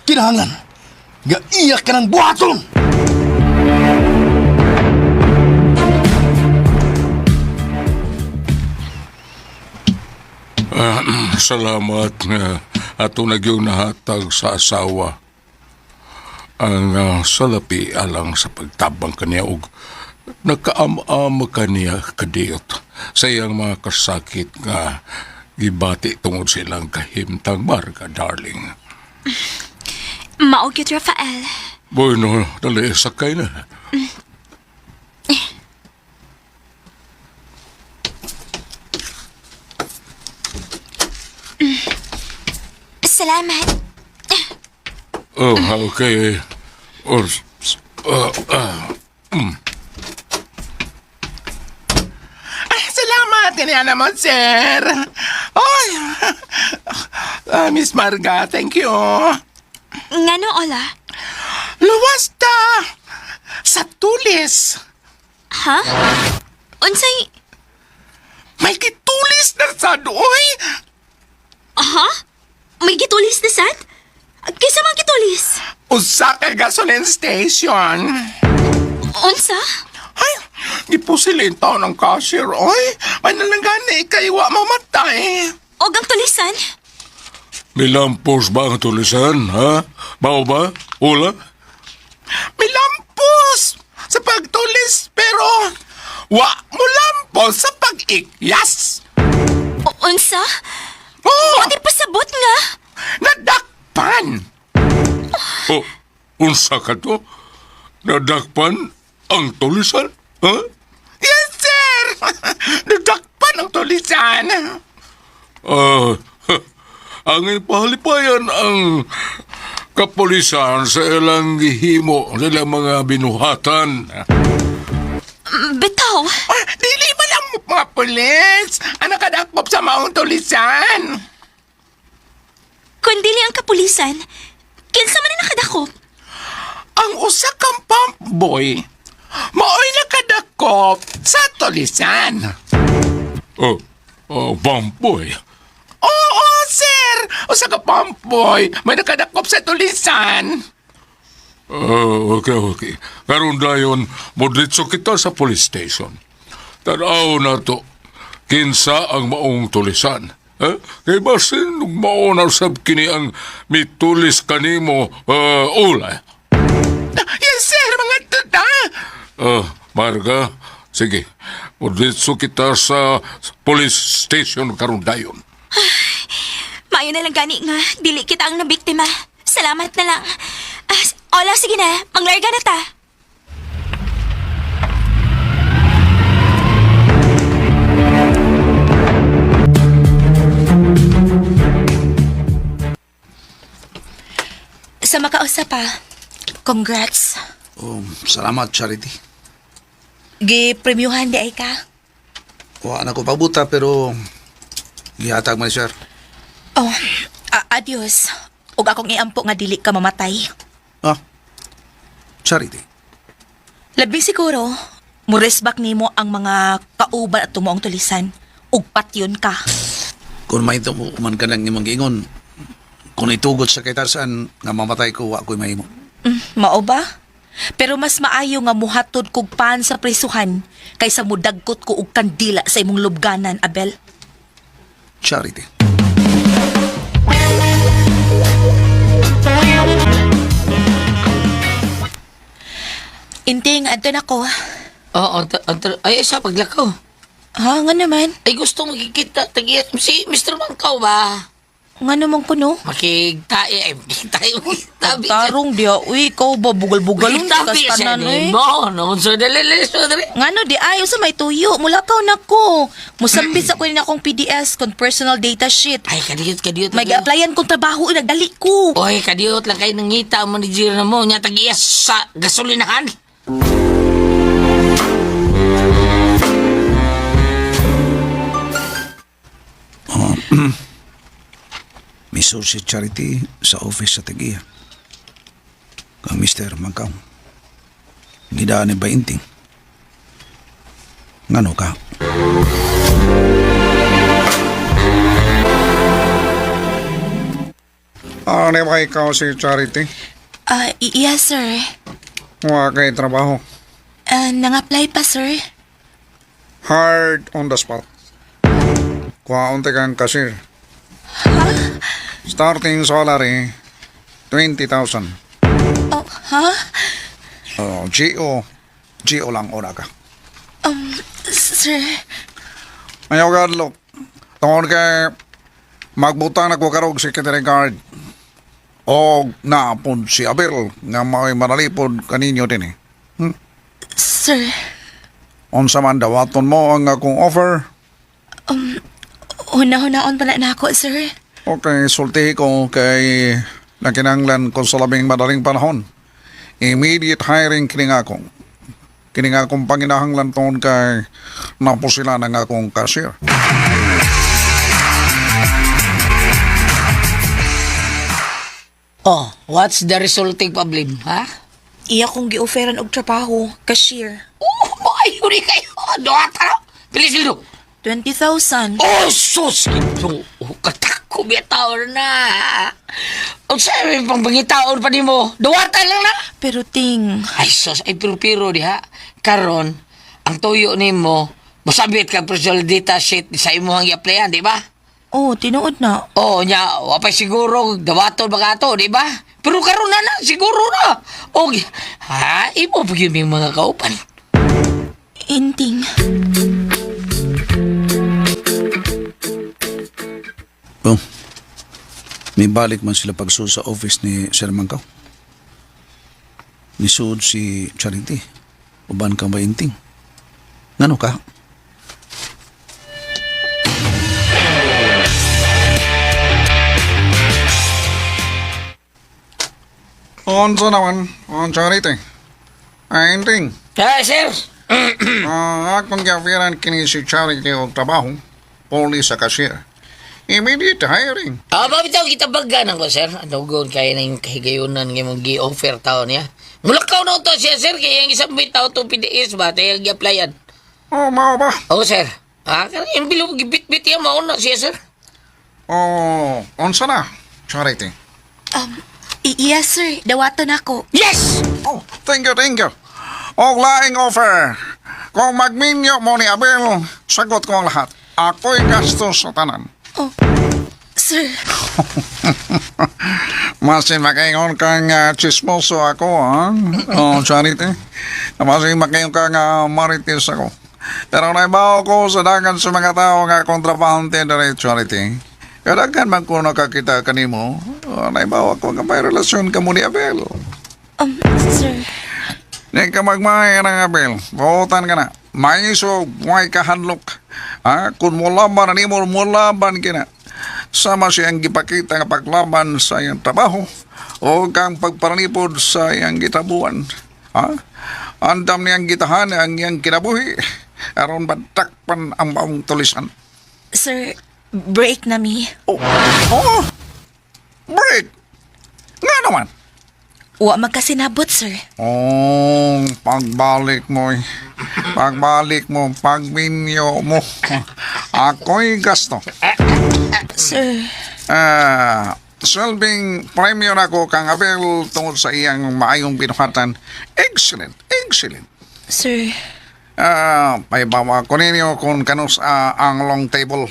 Kinahanglan, nga iya ka ng buhaton. Salamat nga ato nagyong nahatag sa asawa. Ang salapi alang sa pagtabang kaniya og nakaam-am kaniya kadiyot sa iyang mga kasakit nga gibati tungod sa ilang kahimtang marga, darling. Mao gyud, Rafael. Bueno, dali, sakay na. Salamat. Oh, okay. Or, Ay, salamat, kanya naman, sir. Ay, ah, Miss Marga, thank you. Ngano, Ola? Luwas ta sa tulis. Ha? Unsay... May kitulis na sa doy. Ha? May gitulis na sad? Kaysa mga gitulis? Usa ka gasoline station. Unsa? Ay, di po sila yung taon ng cashier, oy. Ay, nalanggan kay wa mamatay. Og ang tulisan? Milampos ba ang tulisan, ha? Bao ba? Ula? Milampos sa pagtulis, pero wa mo lampos sa pag-ikyas. Unsa? Oh, Di pasabot nga. nadakpan. Oh, unsa ka to? Nadakpan ang tulisan? Ha? Yes, sir. Nadakpan ang tulisan. Ah, ang ipahalipayan ang kapulisan sa ilang gihimo, sa ilang mga binuhatan. Bitaw. Ah, dili ba lang mga pulis ang nakadakop sa maong tulisan? Kung dili ang kapulisan, kinsa man ang nakadakop? Ang usa kang pump boy, mao'y nakadakop sa tulisan. Oh, oh, bamboy. Oo, sir! Usa ka pump boy, may nakadakop sa tulisan. Oh, okay, okay. Karon dayon, modritso kita sa police station. Tanaw na to, kinsa ang maong tulisan. Eh? Kay basin, mao na sab kini ang mitulis kanimo, ula. Yes, sir! Mga tuta! Marga, sige. Modritso kita sa police station karon dayon. Maayo na lang gani nga, dili kita ang nabiktima. Salamat na lang. Ah, Ola, sige na, manglarga na ta. Sa makausa pa, congrats. Oh, salamat, Charity. Gipremyuhan di ay ka. Wa na ko pabuta pero gihatag man sir. Oh, adios. Ug akong iampo nga dili ka mamatay. Ah. Charity. Labi siguro, muresbak nimo ang mga kauban at tumuong tulisan. Ug patyon ka. Kung may man ka ng imong giingon, kung itugot sa kaytarsan nga mamatay ko, wa ko'y mahimo. Mao ba? Pero mas maayo nga muhatod kog pan sa prisuhan kaysa mudagkot ko og kandila sa imong lubganan, Abel. Charity. Inting, adto na ko. Oo, ay, sa paglakaw. Ha, nga naman. Ay, gusto makikita. Tagi, si Mr. Mangkaw ba? Nga naman ko, no? Makigtae, ay, makigtae, makigtabi. Tarong diya. Uy, ikaw ba? Bugal-bugalon ka Makigtabi sa siya tanan, eh. ni mo. No, so, dali, dali, so, dali. Ngano di ayo sa may tuyo. Mula ka na ko. Musambit sa ko na akong PDS kon personal data sheet. Ay, kadiyot, kadiyot. May applyan kong trabaho, uy, nagdali ko. Oy, kadiyot lang kayo nangita ang manager na mo. Nya, tag-iyas sa gasolinahan. Misud si Charity sa office sa Tagiya. Kang Mr. Mangkaw. Gidaan ni Bainting. Ngano ka? Ano ba ikaw si Charity? Ah, yes, sir. Wa kay trabaho. Ah, nang-apply pa, sir. Hard on the spot. Kuhaon kang cashier. Starting salary, 20,000. Oh, ha? Oh, GO. GO lang una ka. Sir, Ayaw ka, look. Tungod kay magbutang na ko karog si secretary guard. O naapod si Abel nga may manalipod kaninyo din eh. sir. Unsa man dawaton mo ang akong offer? Huna-hunaon pa na ako, sir. Okay, sultihi ko kay nakinanglan ko sa labing madaling panahon. Immediate hiring kini nga akong. Kini nga akong panginahanglan tungod kay napusila ng akong cashier. Oh, what's the resulting problem, ha? Iya kong gi-offeran og trabaho, cashier. Oh, maayo ni kayo. Duha ta na. Pili sildo. 20,000. Oh, sus! Ito, oh, katako bitaon na. Ang sabi pang pangitaon pa nimo. Duwatan lang na. Pero ting, Ay, sus, ay pero-pero diha. Karon, ang tuyo nimo, musabit kag personal data sheet sa imong i-applyan, di ba? oh, tinuod na. Oh, nya, wapay siguro, dawaton ba ka to, di ba? Pero karon na na, siguro na. Og, ha, imo pa yun yung mga kaupan. Inting. Oh. May balik man sila pagsuod sa office ni Sir Mangkaw. Nisuod si Charity. Uban kang Bainting. Ngano ka? Unsa naman, on Charity. Ay, Inting. Ha, sir. Akong giafiran kini si Charity og trabaho, puli sa cashier. Immediate hiring. Ah, bitaw kita bagan ako, sir. Ano gawin kaya na yung kahigayunan ng imong gi-offer tao niya. Mulakaw na ito siya, sir. Kaya yung isang bitaw itong PDS ba? Kaya yung gi-applyan. Oh, mao ba? Oo, sir. Ah, karang yung bilog, gibit-bit yan, mauna siya, sir. Oh, unsa na, Charity? Yes, sir. Dawaton ako. Yes! Oh, thank you, thank you. Og laing offer. Kung magminyo mo ni Abel, sagot ko ang lahat. Ako'y gastos sa tanan. Oh, sir. Masin makaingon kang chismoso ako, ha? Oh, Charity. Masin makaingon kang marites ako. Pero naibaw ko sa dagan sa mga tao nga kontrabante dere, Charity. Kadagan man ko nakakita kanimo, oh, naibaw ako nga may relasyon ka mo ni Abel. Sir. Di ka magmaya ng Abel. Buotan ka na. Maisog, way kahanlok. Ha? Kung mulaban na nimo, mulaban kina. Sama siyang gipakita nga paglaban sa iyang trabaho o kang pagparanipod sa iyang gitabuan. Ha? Andam niyang gitahan ang iyang kinabuhi. Aron badtakpan ang maong tulisan. Sir, break na mi. Oh, oh! Break! Nga naman! Wa magkasinabot, sir. Oh, pagbalik mo eh. Pagbalik mo, pagminyo mo. Ako'y gasto. Sir, Ah, Selbing premyo na ko kang Abel tungod sa iyang maayong binuhatan. Excellent, excellent. sir. Ah, paibawa ko ninyo kung kanus ang long table.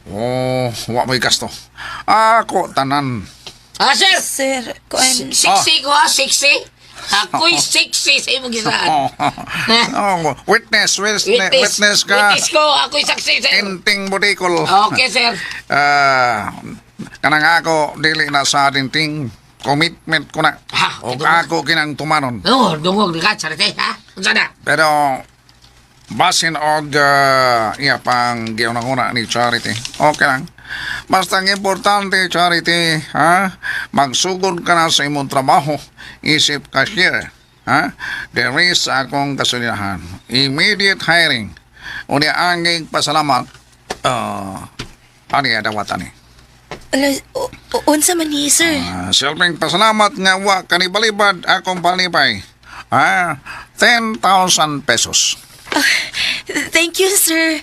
Oh, wa mo'y gasto. Ako tanan. Ah, sir! Sir, kuan. 60 ko, ha? 60? Ako'y sexy sa imong gisaan. Oh, witness, witness, witness, ka. Witness ko, ako'y saksi, sir. Inting budikol. Okay, sir. Ah, kanang ako dili na sa ating ting commitment ko na. Ha, Og ito na. ako kinang tumanon. Oh, dungog ka, Charity, ha? Unsa na? Pero basin og iya pang giunang-una ni Charity. Okay lang. Basta ang importante, Charity, ha? Magsugod ka na sa imong trabaho isip cashier. Ha? There is akong kasulyahan. Immediate hiring. Unya anging pasalamat. Ani dawatan ni. Ala, unsa man ni, sir? Ah, silbing pasalamat nga wa kanibalibad akong palipay. Ah, 10,000 pesos. Thank you, sir.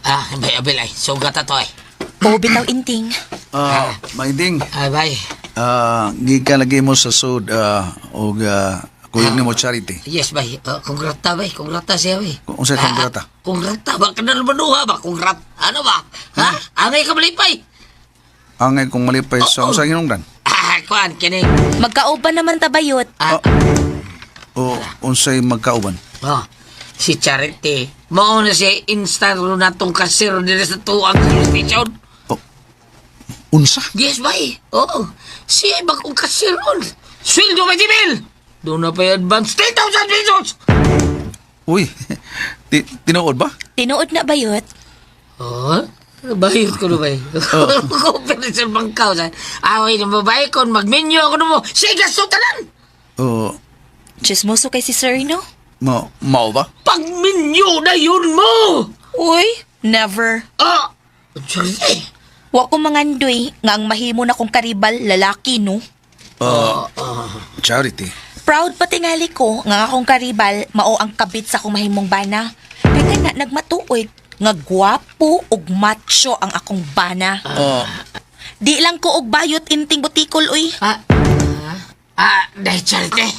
Ah, bay, Abel, ay. Sugat na to, ay. O, bitaw inting. Ah, mainding. Ay, bay. Ah, gikan lagi mo sa sud og kuyog nimo Charity. Yes, bay. Kongrata, bay. Kongrata siya, bay. Unsay kongrata? Ah, kongrata ba? Kanal manuha ba? Kongrat. Ano ba? Ha? Angay ka malipay. Angay kung malipay sa unsay hinungdan? Ah, kuan, kining. Magkauban naman tabayot. Ah, O unsay magkauban? oh, si Charity. Mao na siya instant na tong kasero nila sa tuang station. Unsa? Yes, bay. Oo. Siya ay bagong kasero. Sweldo ba, Jimil? Doon na pa yung advance. 10,000 pesos! Uy, tinuod ba? Tinuod na bayot. Oh, bayot ko na bay. Ko pero sa bangkaw sa. Away ng babae ko, magmenyo ako na mo. Siya gasto tanan! O Chismoso kay si sir, no? mao ba? Pagmenyo na yun mo! Uy, never. Ah! Charity! Wa ko mangandoy nga ang mahimo na kong karibal lalaki, no? Charity. Proud pa tingali ko nga akong karibal mao ang kabit sa akong mahimong bana. Kay kana nagmatuoy nga gwapo ug macho ang akong bana. Di lang ko og bayot inting butikol uy. Ah, ah, ah, dahil Charity.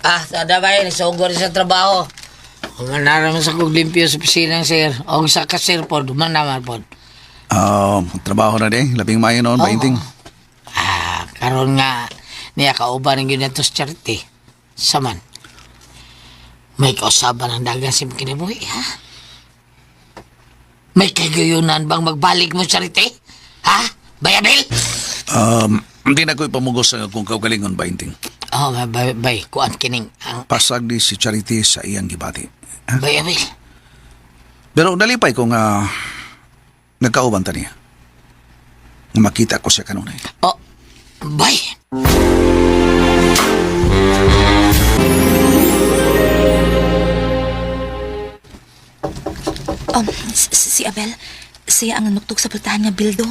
Ah, sada ba yun? Sugod sa trabaho. Human na naman sa kong limpyo sa opisina, sir. O sa kasir po, duman naman po. Ah, trabaho na di, labing maayo noon, bainting. Ah, karon nga niya kauban ng yun sa Charity. Saman. May kausaban ang dagan sa imong kinabuhi, ha? May kagayunan bang magbalik mo, Charity? Ha? Bayabel? Hindi na ko ipamugos sa akong kaugalingon, bainting. Oh, bay, bay, kuan kining ang Pasag di si Charity sa iyang gibati. bayabel. Pero nalipay ko nga nagkauban ta niya. Nga makita ko siya kanunay. Oh, bay. Si Abel, siya ang nanuktok sa pultahan nga bildo.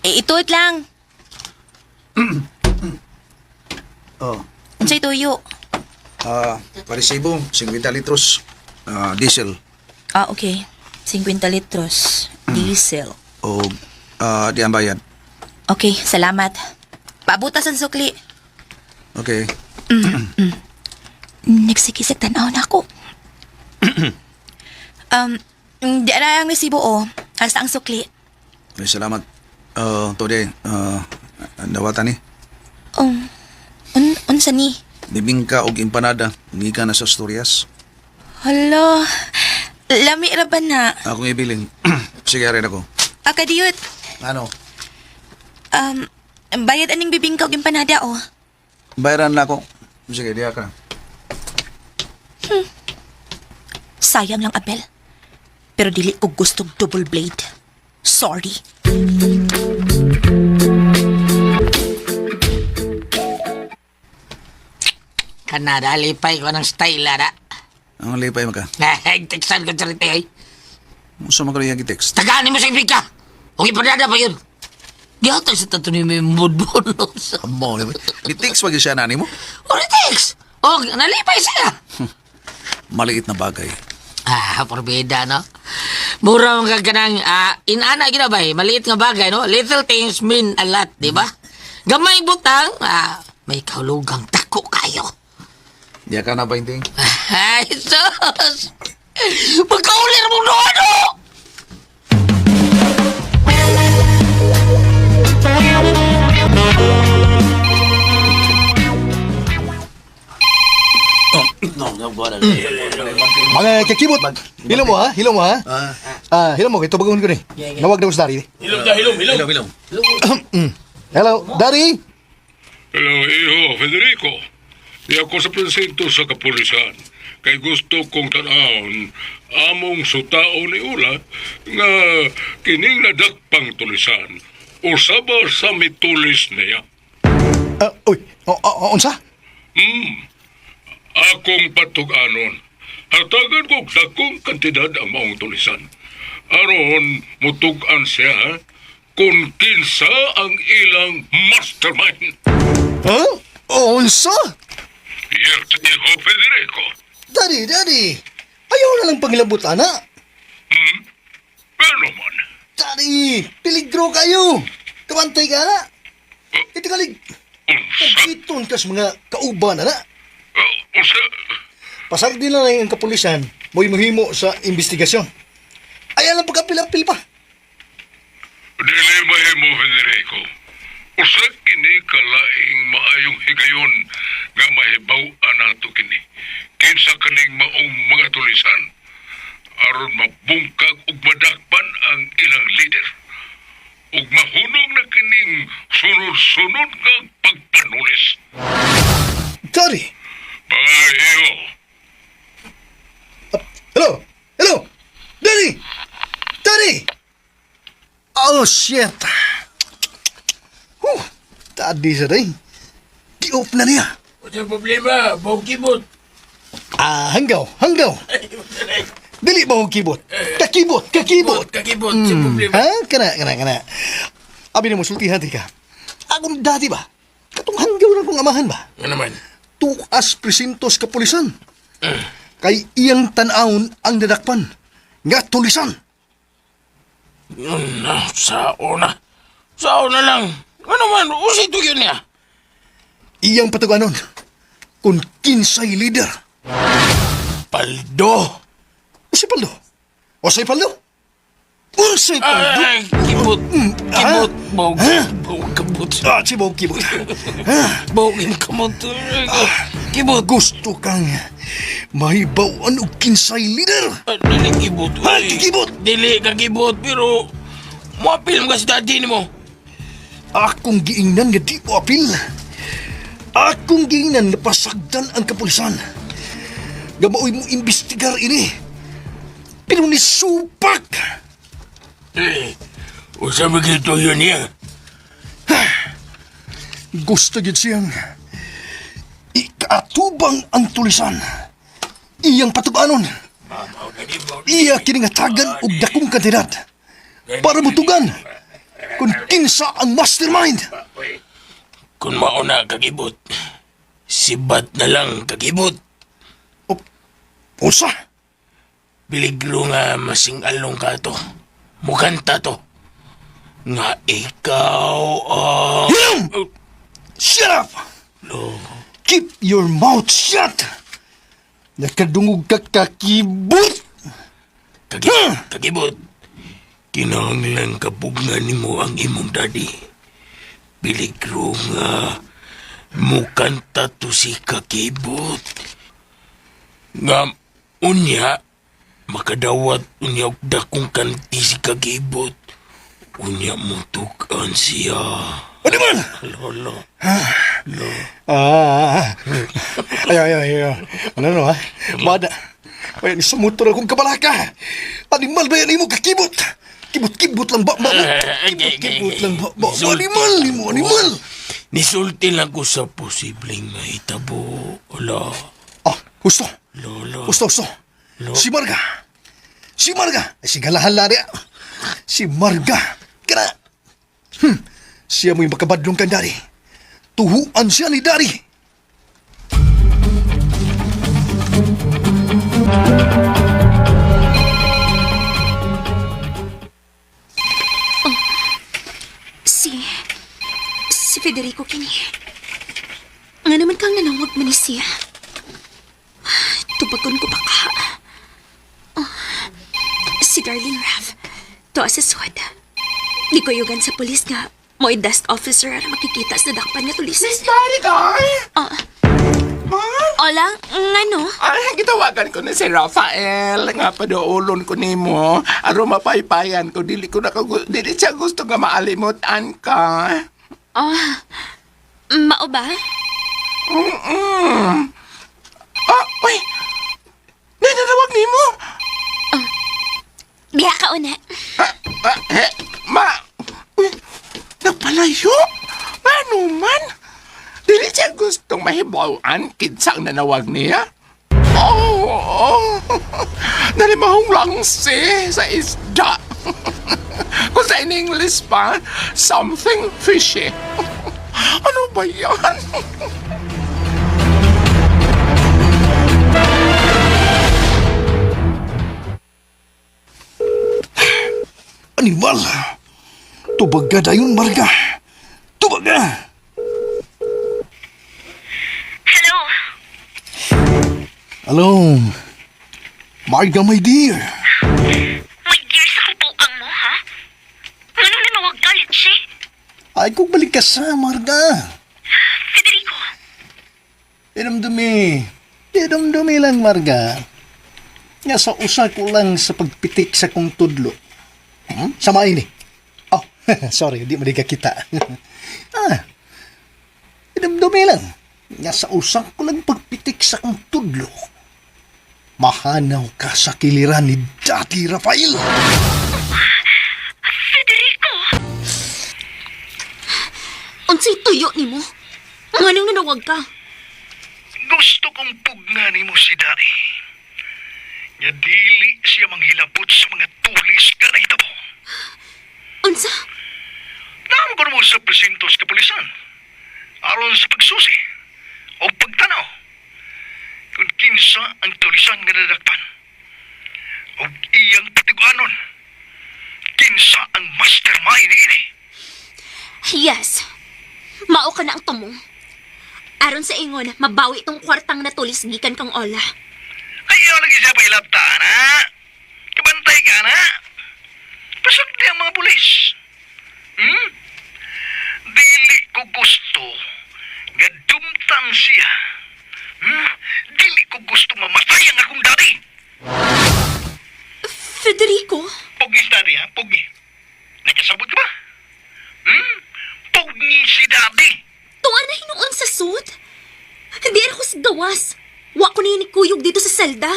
Eh, ituot lang. Oh. Unsay tuyo? Ah, paresibo, 50 litros. Ah, diesel. Ah, okay. 50 litros. Diesel. O di ang bayad. Okay, salamat. Pabutas ang sukli. Okay. Nagsikisik tanaw na ako. Di na ang resibo, oh. Hasta ang sukli. Ay, salamat. Today, dawatan ni. Unsa ni? Bibingka og empanada. Gikan na sa Asturias. Hala, lami ra ba na? Akong ibilin. Sige, rin ako. Akadiyot, Ano? Bayad aning bibingka og empanada, oh. Bayaran na ako. Sige, diya ka na. Sayang lang, Abel. Pero dili ko gustong double blade. Sorry. Kanada, lipay ko ng style, ara. Ang lipay maka. Ay, teksan ko, Charity, ay. Unsa man kayo text? Tagaan mo sa ibig ka. Okay, panada pa yun. Gihatag sa tato ni may mudbonos. Amo, ni text wag siya nani mo. O, text! O, nalipay siya. Maliit na bagay. Ah, porbida, no? Mura man ka kanang, inana gina ba eh? Maliit nga bagay, no? Little things mean a lot, di ba? Gamay butang, may kahulugang tako kayo. Diya ka na 20. Ay, sus! Magkaulir mong nono! Mga kakibot. Hilom mo ha, hilom mo ha. Ah, hilom mo kay tubagon ko ni. Nawag na ko sa dari. Hilom na, hilom, hilom. Hilom, hilom. Hello, Daddy. Hello, iho, Federico. Di ako sa presinto sa kapulisan. Kay gusto kong tanawon among sutao ni Ula nga kining nadakpang tulisan. Usaba sa mitulis niya. Ah, uy, oh, oh, unsa? Akong patug-anon. Hatagan ko dakong kantidad ang maong tulisan. Aron mutug-an siya kung kinsa ang ilang mastermind. Huh? Unsa? Yes, iho, Federico. Daddy, Daddy. Ayaw na lang pangilabot ana. Ano man? Daddy, peligro kayo. Kamantay ka na. Ito kalig, Unsa? pagkiton kas mga kauban ana. Unsa? Pasag din lang ang kapulisan, mo'y muhimo sa investigasyon. Ayaw lang pagkapil-apil pa. Dili mahimo, Federico. Usa kini kalaing maayong higayon nga mahibaw-an nato kini. Kinsa kaning maong mga tulisan aron mabungkag ug madakpan ang ilang leader. Ug mahunong na kining sunod-sunod nga pagpanulis. Daddy, Bye, hello, hello, Daddy, Daddy. Oh, shit. Huh, Daddy sa day. Gi-off na niya. Wala problema, bawang kibot. Ah, hanggaw, hanggaw. Dili ba kong kibot? Kakibot, kakibot. Kakibot, sa problema. Ha? Kana, kana, kana. Abi na mo, sultihan ti ka. Akong dati ba? Katong hanggaw na kong amahan ba? Ano naman? Tuas presintos kapulisan. Kay iyang tan-awon ang dadakpan. Nga tulisan. Yun na, sao na. Sao na lang. Ano man, usay to yun niya. Iyang patuganon. Kung kinsay leader. Paldo. Unsay paldo? Unsay paldo? Unsay paldo? Ay, kibot. Kibot. Bawang, bawang kabot. Ah, si Bog Kibot. Bawang kamot. Kibot. Gusto kang mahibawan og kinsay leader. Ah, dili kibot. Ha, uy. kibot? Dili ka kibot, pero muapil mo ka sa daddy nimo. Akong giingnan nga di mo apil. Akong giingnan nga pasagdan ang kapulisan. Nga maoy mo imbestigar ini. Pero ni supak. Eh, usa ba gito yun niya? Gusto gid siyang ikaatubang ang tulisan. Iyang patubanon. Iya kiningatagan og dakong kantidad para mutugan kung kinsa ang mastermind. Kung mauna kakibot, sibat na lang kakibot. Usa, Piligro nga masing along ka to. Mukanta to. Nga ikaw ang... Hilom! Shut up! Keep your mouth shut! Nakadungog ka kakibot! Kakibot, kakibot. Kinahanglan kapugnan nimo ang imong daddy. Piligro nga mukanta to si kakibot. Nga unya makadawat unya og dakong kanti si kakibot. Unya mutukan siya. Ano man? Lolo. Ah, ayaw, ayaw, ayaw. Ano no, ha? Bada. Ay, sa motor akong kabalaka. Animal ba yan imo kakibot? Kibot-kibot lang ba, ba, ba? Kibot-kibot lang ba, ba, ba? Animal, imo, animal. Nisulti lang ko sa posibleng mahitabo. Ala, Ah, gusto. lolo. Gusto, gusto. Si Marga. Si Marga. Ay, si Galahala niya. Si Marga. Kana. Siya mo'y makabadlong kang dari. Tuhuan siya ni Dari. Si... Si Federico kini. Nga naman kang nanawag man ni siya. Tubagon ko pa ka. Oh, si Darling Raf, tuwa sa suwad. Di ko yugan sa polis nga mo'y desk officer ara makikita sa dakpan nga tulisan. Miss Maricar! Ah, Ma? hola, ngano? Ay, gitawagan ko na si Rafael. Nga padoolon ko nimo. Aron mapaypayan ko. Dili ko na dili siya gusto nga maalimutan ka. Ah, mao ba? Mm-mm. Ah, uy! Nananawag nimo! Biha ka una. Ah, ah, eh, ma! Uy, nagpalayo! Ano man? Dili siya gustong mahibawan kinsang nanawag niya. Oh, oh. Nalimahong langsi sa isda. Kung sa in English pa, something fishy. Ano ba yan? Animal! Tubag ka dayon, Marga! Tubag ka! Hello. Hello. Marga, my dear. My dear, sa kubuang mo, ha? Ano nanawag ka, Litsi? Ay, kung balik ka sa, Marga. Federico. Dinumdumi. Dinumdumi lang, Marga. Nga sa usa ko lang sa pagpitik sa kong tudlo. Sama ini. Oh, sorry, di mo di ka kita. Ah, dinumdumi lang. Nga sa usa ko lang pagpitik sa kong tudlo. Mahanaw ka sa kiliran ni Daddy Rafael. Federico! Unsay tuyo nimo? Nganong nanawag ka? Gusto kong pugnan mo si Daddy. Nga dili siya manghilabot sa mga tulis ka na itabo. Unsa? Naamo ko mo sa presinto sa kapulisan. Aron sa pagsusi o pagtanaw. Kung kinsa ang tulisan nga nadakpan. O iyang patiguanon. Kinsa ang mastermind niini. Yes. Mao ka na ang tumong. Aron sa ingon, mabawi tong kwartang natulis gikan kang Ola. Ayaw lagi siya pailabta na. Kabantay ka na. Pasagdi ang mga pulis. Dili ko gusto nga dumtan siya. Dili ko gusto mamatay ang akong daddy. Federico? Pugni si daddy, ha? Pugni. Nakasabot ka ba? Pugni si daddy. Tuan na hinuon sa suit? Hindi ako sa gawas. Wa ko ni kuyog dito sa selda.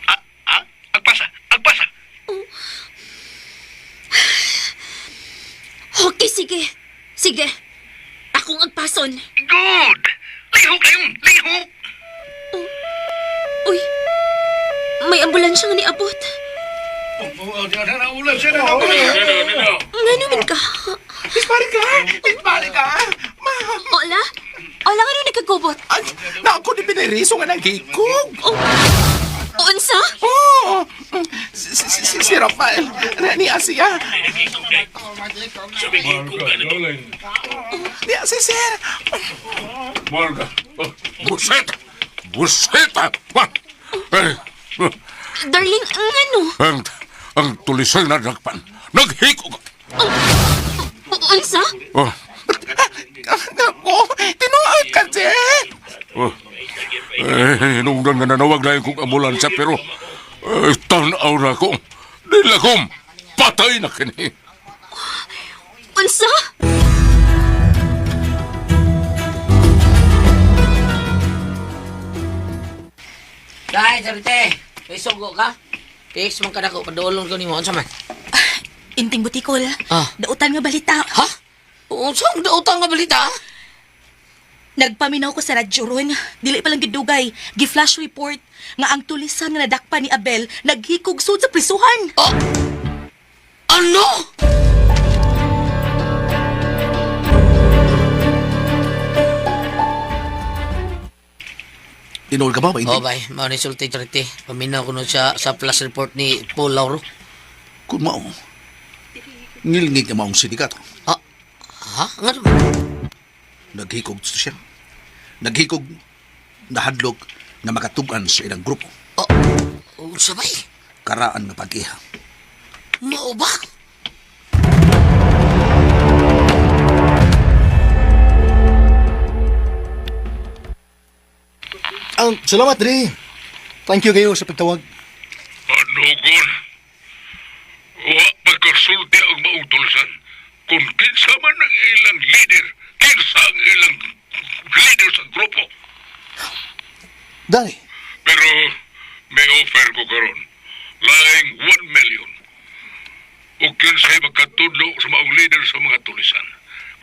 Ah, ah? Agpasa, agpasa. Oh. Okay, sige. Sige. Akong agpason. Good. Lihok kayo, lihok. Oh. Uy, may ambulansya nga niabot. Nga naman ka? Miss Marica! Miss Marica! Ma! Ola? Ola, nga nung nagkagubot? Ay, naku ni Pineriso nga nagikog. Oh. Unsa? Oo! Si Rafael, niya siya. Niya si Sir. Marga! Buseta! Buseta! Darling, ngano? Ang tulisan na nagpan. Naghikog! Unsa? Oh, Naku, tinuod ka, Sir. oh. Eh, hinungdan nga nanawag na kong ambulansya pero tanaw na ko. Dilakom! Patay na kini! Unsa? Dahil, Sarite, may sugo ka? Text man ka na ko, paduolong ko nimo. Unsa man? Inting butikol. Ah. Dautan nga balita. Ha? Unsa ang dautan nga balita? Nagpaminaw ko sa radyo ron. Dili pa lang gidugay. Gi-flash report nga ang tulisan nga nadakpan ni Abel naghikog sud sa prisuhan. Oh! Ano? Tinuod ka ba, Oh, bay. Mao ni sulti Charity. Paminaw ko nun siya sa flash report ni Paul Lauro. Kung mao, ngilngig na maong sindikato. Ha? Ha? Nga naman? Naghikog siya. Naghikog, nahadlok, nga makatugan sa ilang grupo. Unsa bay? Karaan nga pag-iha. Mao ba? Ang salamat, Dre. Thank you kayo sa pagtawag. Panugon. Wa pagkasulti ang maong tulisan. Kung kinsa man ang ilang leader, kinsa ang ilang leader sa grupo. Dali. Pero may offer ko karon. Laing 1 million. O kinsay makatudlo sa maong leader sa mga tulisan.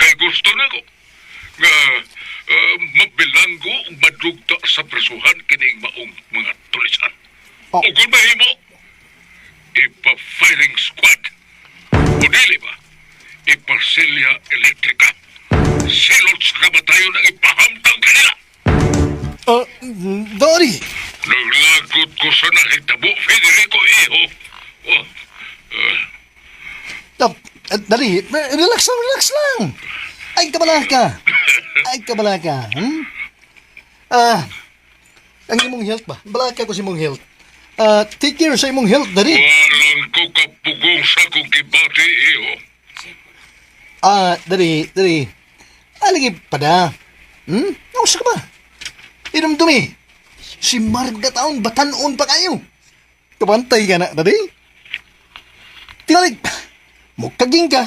Kay gusto na ko nga mabilanggo ug madugta sa presuhan kining maong mga tulisan. Oh. O kung mahimo, ipa-firing squad. O dili ba, ipa-silya elektrika. Silot sa kamatayon ang ipahamtang kanila. Dali. Naglagot ko sa nahitabo, Federico Iho. Oh, Dali, relax lang, relax lang. Ay, kabala ka. Ay, kabala ka. Hmm? Ah, ang imong health ba? Bala ka ko sa imong health. Take care sa imong health, dali. Walang ko kapugong sa kong gibati, Iho. Dali, dali. Ah, lagi pada. Hmm? Nausa ka ba? Inom dumi. Si Marga taon, batanon pa kayo. Kabantay ka na, dali. Tinalik. Mukaging ka.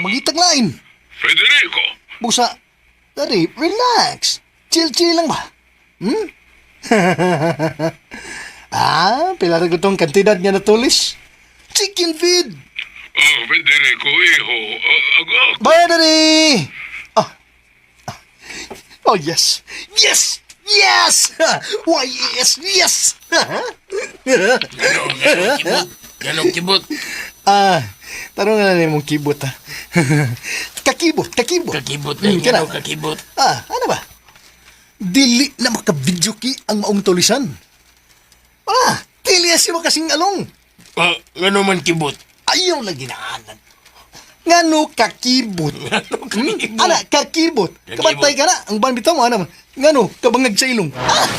Magitag lain. Federico, Busa, dali, relax. Chill-chill lang ba? Hmm? Pila rin ko tong kantidad nga natulis. Chicken feed! Federico, Iho, ang Bye, dali! Ah. Oh, yes! Yes! Yes! Why, yes! Yes! Ganong kibot. Tanong nga na mong kibot, ha? Kakibot, kakibot. Kakibot Hmm, na kana. ganong kakibot. Ano ba? Dili na maka-video key ang maong tulisan. Dili siya makasing along. Ngano man kibot? Ayaw lagi naanan. Ngano kakibot? Ngano kakibot? Ana, kakibot. Kakibot. Kabantay ka na. Ang ban bitaw mo, ano man. Ngano, kabangag sa ilong.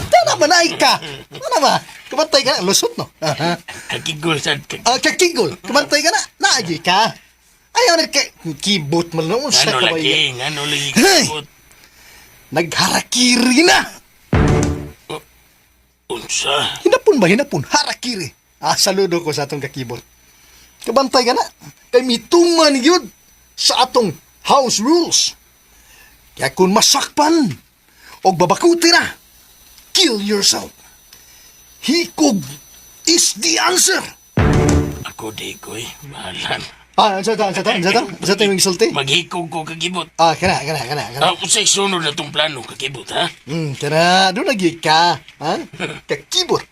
Tana ba na ka? Ano ba? Kabantay ka na. Lusot, no? Aha. Kakigol sad kag. Kakigol. Kabantay ka na. Naagi ka. Ayaw na ka... Kibot man lang. Unsa Ngano ka ba lagi, yan? ngano lagi Hey! kibot. Nagharakiri na. Unsa? Hinapon ba? Hinapon. Harakiri. Saludo ko sa atong kakibot. Kabantay ka na. Kay mituman yun sa atong house rules. Kaya kung masakpan o babakuti na, kill yourself. Hikog is the answer. Ako di ko eh. Bahalan. Sa ta, sa ta, sa ta, sa ta yung isulti. Maghikog ko kakibot. Kana, kana, kana, kana. Unsay sunod na tong plano kakibot ha? Kana, doon lagi ka. Ha? Kakibot.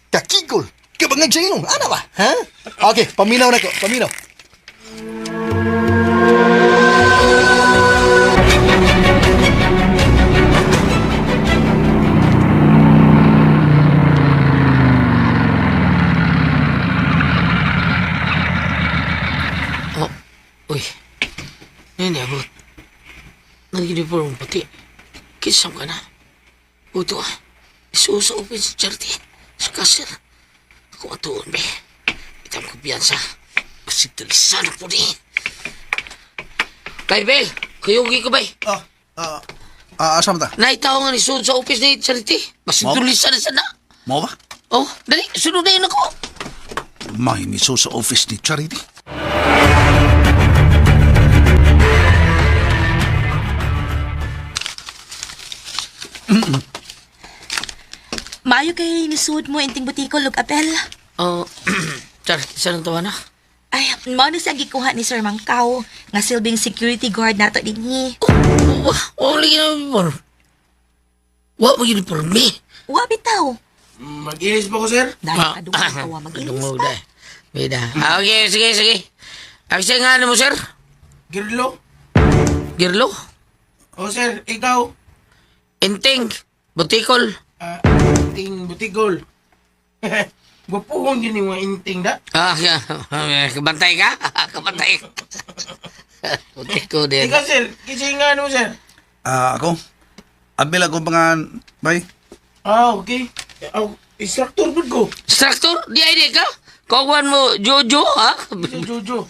Kakigol. Kabangag sa ilong. Ano ba? Ha? Okay, paminaw na ko. Paminaw. Oh, uy. Nini abot. Nag-uniform puti. Kisam ka na. Uto ah. Isuo sa office si Charity. Sa kasir. Ako atuon be. Itang kumpiyansa. Kasi tulisan po ni. Kay Bel, kuyugi ko bay. Asa man ta? Naitaw nga ni Suod sa office ni Charity. Basta Mo? tulisan na sana. Mo ba? Oh, dali. Sunod na yun ako. May miso sa office ni Charity. Maayo kay nisuod mo inting butiko lug apel. Oh, Char, saan ang tawa na? Ay, mao na siyang gikuha ni Sir Mangkaw nga silbing security guard nato dinhi. Wa lagi na uniform. Wa mo uniforme. Wa bitaw. Mag-inis ba ko, sir? Dahil kadungog ka wa mag-inis pa. Bida. Okay, sige, sige. Ang siya nga ano mo, sir? Girlo? Girlo? O, sir, ikaw? Inting. Butikol. Inting butigol. Gwapuhon yun yung mga inting da. Kabantay ka? Kabantay ka. Butikol din. Ikaw, sir, kasi nga ano mo, sir? Ako? Abil ako pangan, bay? Ah, okay. Ah, instructor pud ko. Instructor? Di ay di ka? Kawan mo, Jojo, ha? Jojo.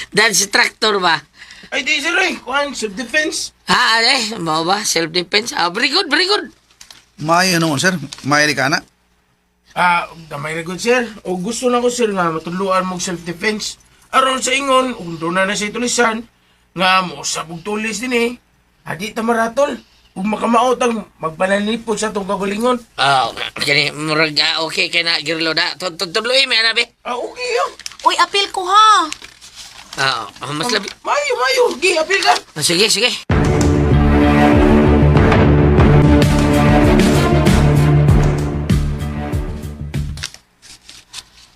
Dance instructor ba? Ay, di sir, eh. Kuan, self-defense. Ha, eh, mao ba? Self-defense? Ah, very good, very good. Maayo noon, sir. Maayo ka na. Ah, gamay ra gud sir. O gusto na ko sir nga matuluan mo self-defense. Aron sa ingon, kung doon na na sa tulisan, nga mo usab og tulis din eh. Adi ta maratol. Ug makamaot ang magpananipod sa atong kagalingon. Ah, kini murag ah, okay kay na girlo na. Tudloy mi ana be. Ah, okay yo. Uy, apil ko ha. Ah, mas labi. Mayo, mayo. Gi, apil ka. Ah, sige, sige.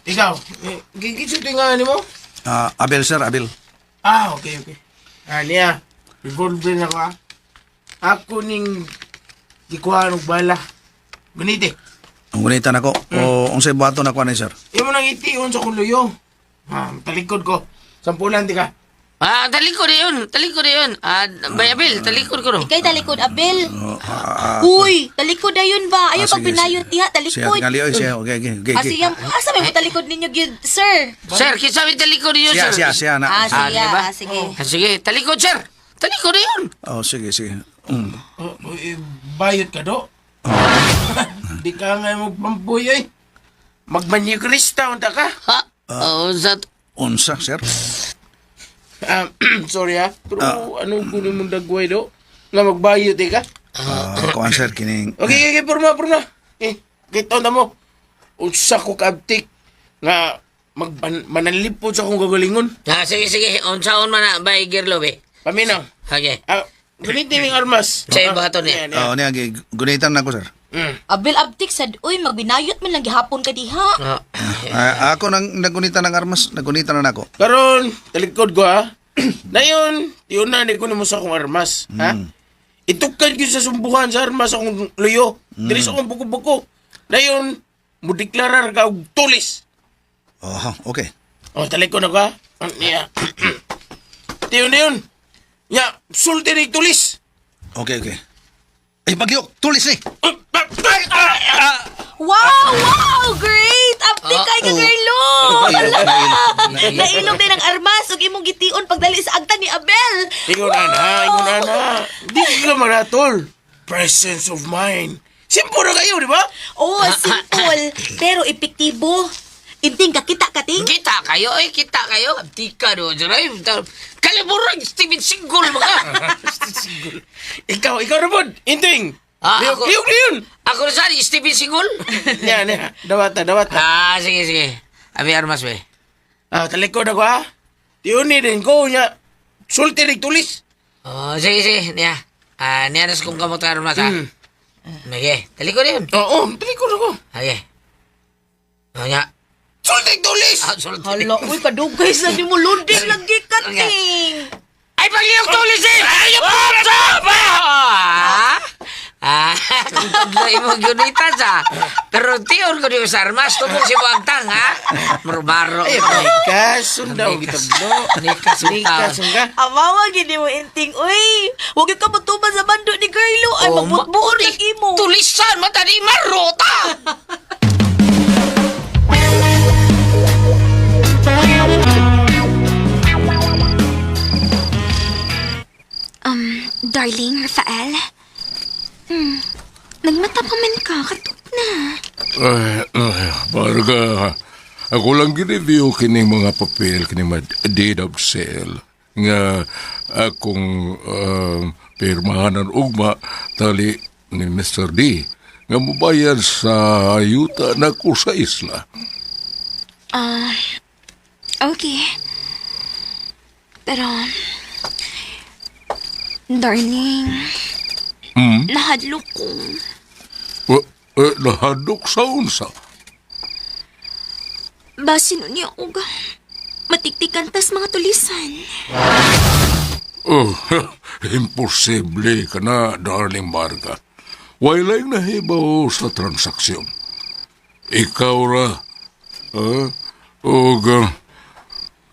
Ikaw, eh, gigisod nga ni mo? Ah, Abel, sir, Abel. Ah, okay, okay. Ah, niya. Revolver na ko ah. Ako ning gikuha og bala. Gunite. Ang gunitan ako. O, unsay buhaton ako ani, sir? Imo nang itiyon sa kong luyo. Ah, talikod ko. Sampulan di ka. Ah, talikod na yun. Talikod na yun. Ah, Bay Abel, talikod ko no. Ikay talikod, Abel. Oh, ah, ah, Uy, talikod na yun ba? Ayaw ah, pag sige, binayot sige. diha, Siya, talikod. tingali, oy, siya. Okay, okay, okay. Ah, siya, asa may mo talikod ninyo gyud, sir? Sir, kinsa may talikod niyo, Siya, sir? siya, siya na. Ah, siya, di ba? ah, sige. Ah, sige, talikod, sir. Talikod na yun. Oh, sige, sige. Mm. Oh, oh, eh, bayot ka do. Di ka nga magpampuy eh. Magmanyikrista unta ka. Ha? Oh, sa Unsa, sir? Ah, sorry ah. Pero ano kunin mong dagway do? Nga magbayot eh ka? Ah, kuan sir kining Okay, okay, porma, porma. Eh, kita na mo. Unsa ko kaabtik nga mananlipod sa akong kagalingon. Ah, sige, sige. Unsaon man na, Bay Girlo, be. Paminaw. Okay. Ah, gunitin yung armas. Sa iba to niya. Oh, niya gunitan na ko, sir. Abel abtik sad uy magbinayot man lang gihapon ka diha. Ah. Ah, ako nang nagunitan ng armas, nagunitan na nako. Karon, talikod ko ha. Dayon, tiyon na ni ko nimo sa akong armas, ha? Itukad gyud sa sumbuhan sa armas akong luyo. Diri sa akong buko-buko. Dayon, mo deklarar ka og tulis. Oh, okay. Oh, talikod na ka. Niya. Tiyon na yun. Ya, sulti ni tulis. Okay, okay. Ay, bagyok, tulis ni. Wow, wow, great! Abtik kay ka girlo. Nailog din ang armas ug imong gitiun pagdali sa agta ni Abel. Ingon ana, ingon ana. Di ka maratol. Presence of mind. Simple na kayo, di ba? Oh, simple pero epektibo. Inting kakita kating. Kita kayo, eh, kita kayo. Tika do, sir. Ay, kaliburag, Steven Seagal mga. Ikaw, ikaw na pod. Inting. Ah, Liyok, ako- liyok na yun. Ako na saan, Steven Seagal? Niya, niya. Dawata, dawata. Ah, sige, sige. Abi armas, be. Ah, talikod ako ha. Tiyon ni din ko niya. Sulti ni tulis. Oh, sige, sige. Niya. Ah, niya nas kong kamot armas, ha? Sige, talikod yun. Oo, talikod ako. Okay. Oh, niya. Sulti tulis. Ah, sulti. Hala, uy kadugay sa nimo loading lagi kating. Ay, pagliyok tulis eh! Ay, pa! Ah, kung tudlo imo gunitas ah. Pero tiyon ko niyo sa armas, tubong si Buagtang ha. Marumaro. Ay, nikas. Sundaw gitablo. Nikas, Nikas, sungka. Amawa gid mo inting uy. Wag gyud ka motuban sa bando ni Girlo ay Oh, magbutbuot kag imo. Tulisan mata di marota. Darling, Rafael. Nagmata pa man ka, katok na. Ay, ay, Marga, ako lang gireview kining mga papel, kining mga deed of sale nga akong pirmahanan ugma tali ni Mr. D nga mubayad sa yuta nako sa isla. Ah, okay. Pero, darling, nahadlok ko. Eh, nahadlok sa unsa. Basin niya og matiktikan tas mga tulisan. Oh, imposible ka na, darling Marga. Walay nahibaw sa transaksyon. Ikaw ra. Ah, og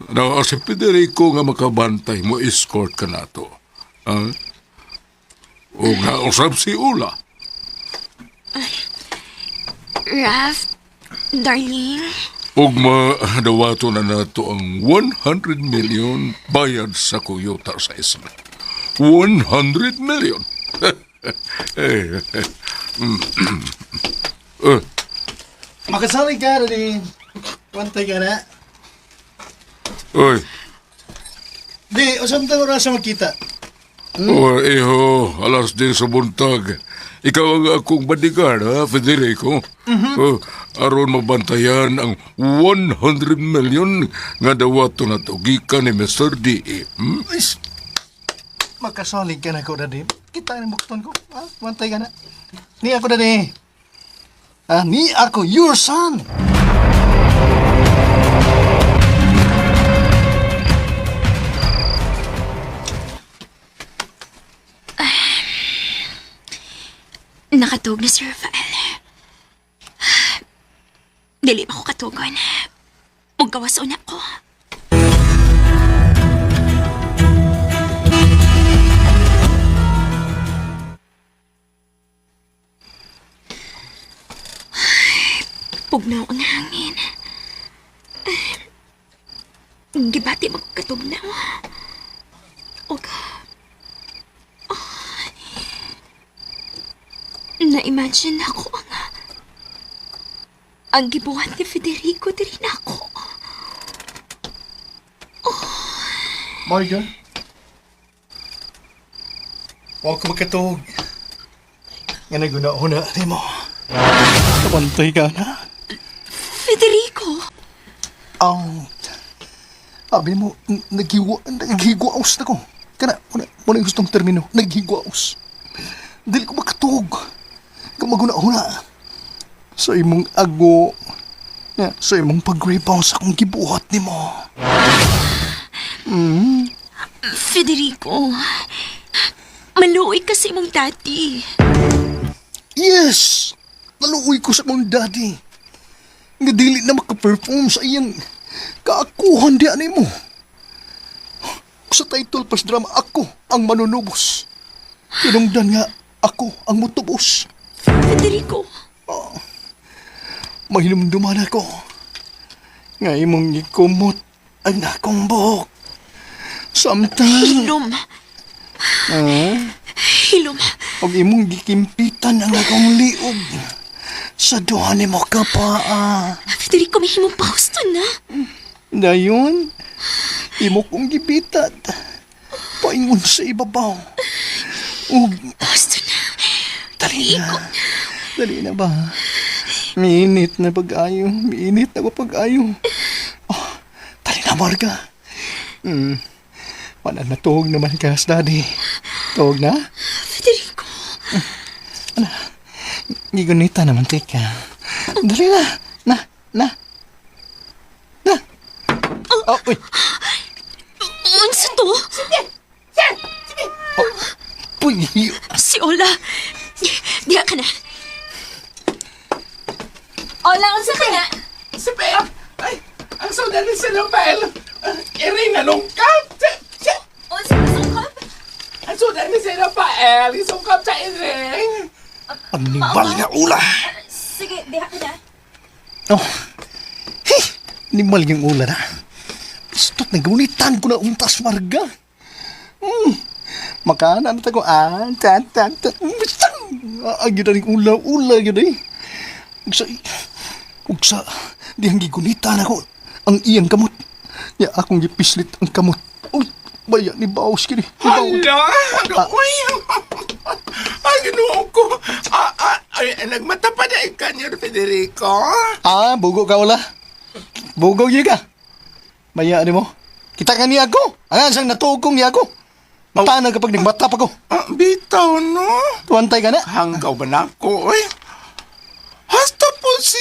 na si Federico nga makabantay mo escort ka nato. Ah? Og nausap si Ula. Raf, darling. Ugma, dawato na nato ang 100 million bayad sa kuyota sa isla. 100 million! Eh, eh. Makasalig ka, Daddy. Pantay ka na. Oy, Di, usam tang oras magkita. Oh, iho, alas 10 sa buntag. Ikaw ang akong bodyguard, ha, Federico? Oh, aron mabantayan ang 100 million nga dawato na to gikan ni Mr. D.E. Hmm? Is, makasalig ka na ko, Daddy. Kita ni bukton ko. Ha? Pantay ka na. Ni ako, Daddy. Ah, ni ako, your son. Nakatug na si Rafael. Dili pa ko katugon. Muggawas una ko. Ay, pugnaw ang hangin. Ay, gibati magkatugnaw. Og na-imagine ako ang gibuhat ni Federico diri na ako. Morgan? Huwag ko magkatug. Nga naguna-una ni mo. Kapantay ka na. Federico! Ang... Sabi mo, naghigwaos na ko. Kana, muna yung gustong termino, naghigwaos. Dili ko makatug. Kamaguna-una. Sa imong ago, ya, sa imong pag-rebound sa akong gibuhat ni mo. Federico, maluoy ka sa imong daddy. Yes! Naluoy ko sa akong daddy. Nga dili na makaperform sa iyang kaakuhan di ani mo. Sa title pas drama, ako ang manunubos. Tinungdan nga, ako ang mutubos. Federico, Mahinumduman ako. Nga imong gikumot ang akong buhok. Samtang, hilom. Hilom. og imong gikimpitan ang akong liog. Sa duha nimo ka paa. Federico, may himong pahusto na. Dayon, imo kong gibitat. Paingon sa ibabaw. Ug Husto na. dali na. Dali na ba? Miinit na pag-ayo. Miinit na ko pag-ayo. Oh, dali na, Marga. Wala na tuhog naman ka, daddy. Tuhog na? Federico. Gigunita naman, tika. Dali na. Na, na. Na. Oh, uy. Unsa to? Uy, Si Ola. Diha ka na. Ola, unsa ka na? Si Bel! Ay, ang sudan ni si Rafael! Iring nalungkap! Unsa ka sungkap? Ang sudan ni si Rafael! Isungkap sa iring! Animal nga ula. Sige, diha ka na. Oh. Hey, animal yung ula na. Pistot na gunitan ko na untas marga. Makana na tago. Ah, tan, tan, tan. Bistang! Ah, gyud ang ula, ula gyud eh. Ug sa, ug sa, dihang gigunitan ako ang iyang kamot. Ya, akong gipislit ang kamot. Uy, baya ni Baos kini. Ni Baos. Hala! Uy! Ay, ginoo ko! Ay, nagmata pa na ikanyo, Federico. Ah, bugo ka wala. Bugo gyud ka. Maya ni mo. Kita ka niya ako. Ang asang natuog kong niya ako. Mata na kapag nagmata pa ko. Ah, bitaw, no? Tuwantay ka na. Hanggaw ba na ako, eh? Hasta po si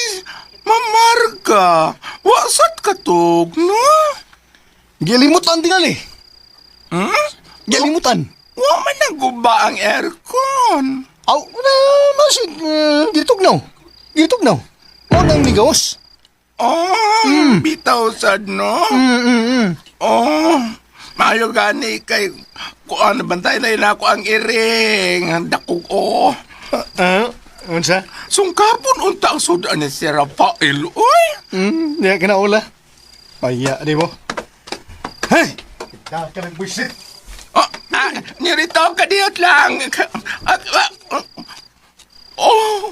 Mamarga. Wasat katog, no? Gilimutan tingali. Hmm? Gilimutan. Wa man naguba ang aircon. Aw, na, masig, gitugnaw. Gitugnaw. Mo nang nigawas. Oh, bitaw sad, no? Oh, maayo gani kay kuan bantay na ako ang iring. Dakog oh. Ah, Unsa? Sungkapon unta ang sudan ni si Rafael, uy! Diya ka na ula. Paya, di mo. Hey! Kita ka ng buwisit. Oh, nirito ka diyot lang. Oh,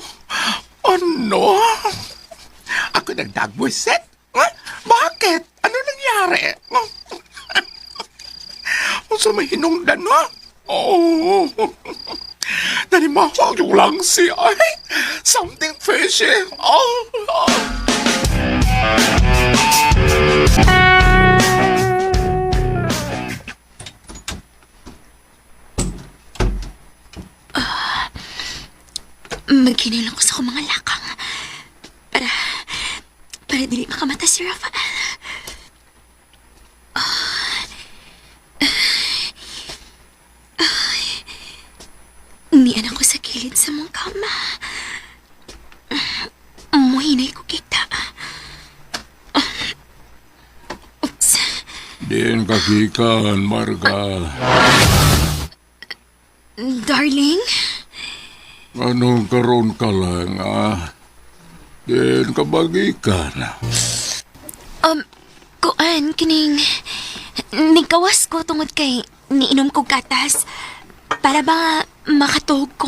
ano? Ako nagdagbuisit? Ah, bakit? Ano nangyari? Unsa may hinungdan, no? Oh, nanimaho yung lang siya. Ay, something fishy. Oh, oh. Maghinay lang ko sa akong mga lakang. Para dili makamata si Rafael. Ay. Umian ako sa kilid sa mong kama. Muhinay ko kita. Oops. Diin kagikan, Marga. Darling? Anong karon ka lang, ah? Diin ka bagikan. Kuan, kining... Nigkawas ko tungod kay niinom ko gatas para ba makatuog ko.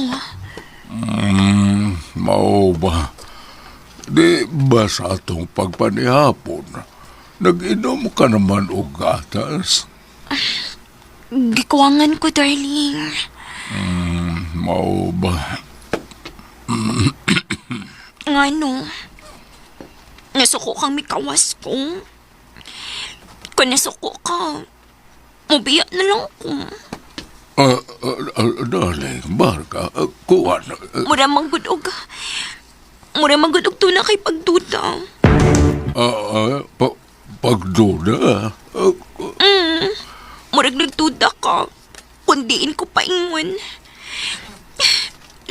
Mao ba? Di ba sa atong pagpanihapon, nag-inom ka naman og gatas? Gikuwangan ko, darling. Mao ba? Nga no. Nasuko kang mikawas ko. Kung nasuko ka, mubiya na lang ko. Darling, Marga, kuwan. Mura manggudog. Mura manggudog to na kay pagduda. Pagduda? Murag nagduda ka. Kundiin ko paingon.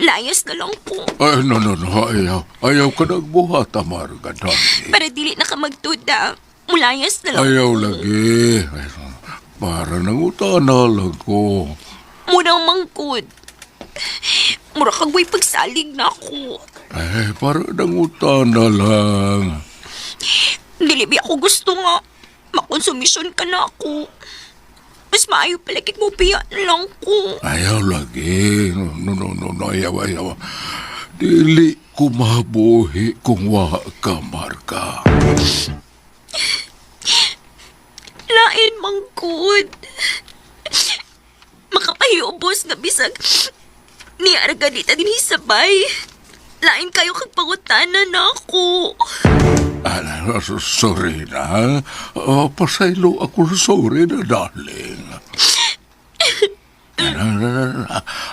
Layas na lang ko. Ay, no, no, no. Ayaw. Ayaw ka nagbuhat, Marga, darling. Para dili na ka magduda. Mulayas na lang. Ayaw lagi. Ay, para nangutana lang ko. Murang mangkod. Mura kag way pagsalig na ako. Ay, para nangutana lang. Dili ba ako gusto nga. Makonsumisyon ka na ako. Mas maayo pala kay mo biya na lang ko. Ayaw lagi. No, no, no, no, no. Ayaw, ayaw. Dili ko mabuhi kung wa ka, Marga. Lain mangkod. Makapahiubos nga bisag ni Arganita din sabay. Lain kayo kag pangutana na ako. Sorry na. Pasaylo ako, sorry na, darling.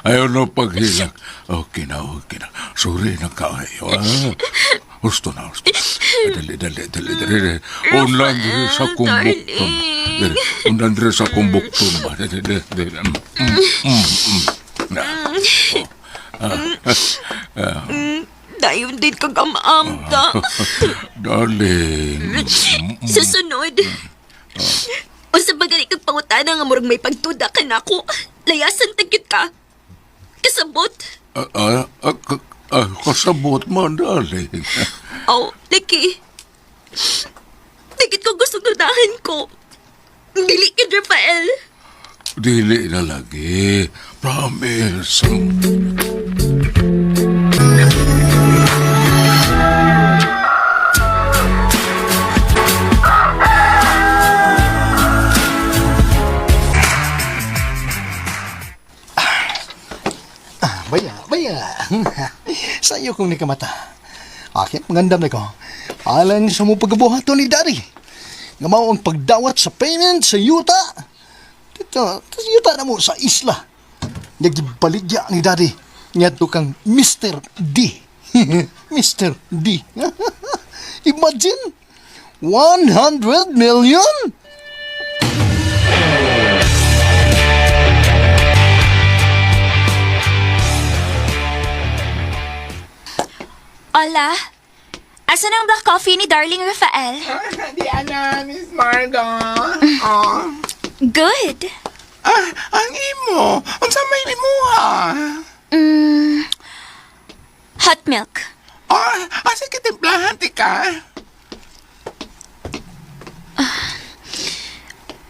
Ayaw na paghilak. Okay na, okay na. Sorry na kayo. Ah. Gusto na, gusto na. Dali, dali, dali, dali. Unlan diri sa kong bukton. Dali, unlan diri sa kong bukton ba? Dali, dali, dali. Na. Dayon din kag amaamta. Darling. Sa sunod. O sa bagay kag pangutana nga murag may pagtuda ka na ako. Layasan tagyot ka. Kasabot. Kasabot man, darling. Oh, laki. Dikit ko gusto dudahan ko. Dili ka, Rafael. Dili na lagi. Promise. Baya, baya. Sa iyo kong nikamata. Akin, magandam na ko. Alang sa mo pagkabuhaton ni Daddy. Nga mao ang pagdawat sa payment sa yuta. Dito, sa yuta na mo sa isla. Nagbaligya ni Daddy. Ngadto kang Mr. D. Mr. D. Imagine, 100 million? Hola. Asan ang black coffee ni Darling Rafael? Di ana, Miss Marga. Oh. Good. Ang imo. Unsa may imuha? Hot milk. Oh, sige, timplahan ti ka.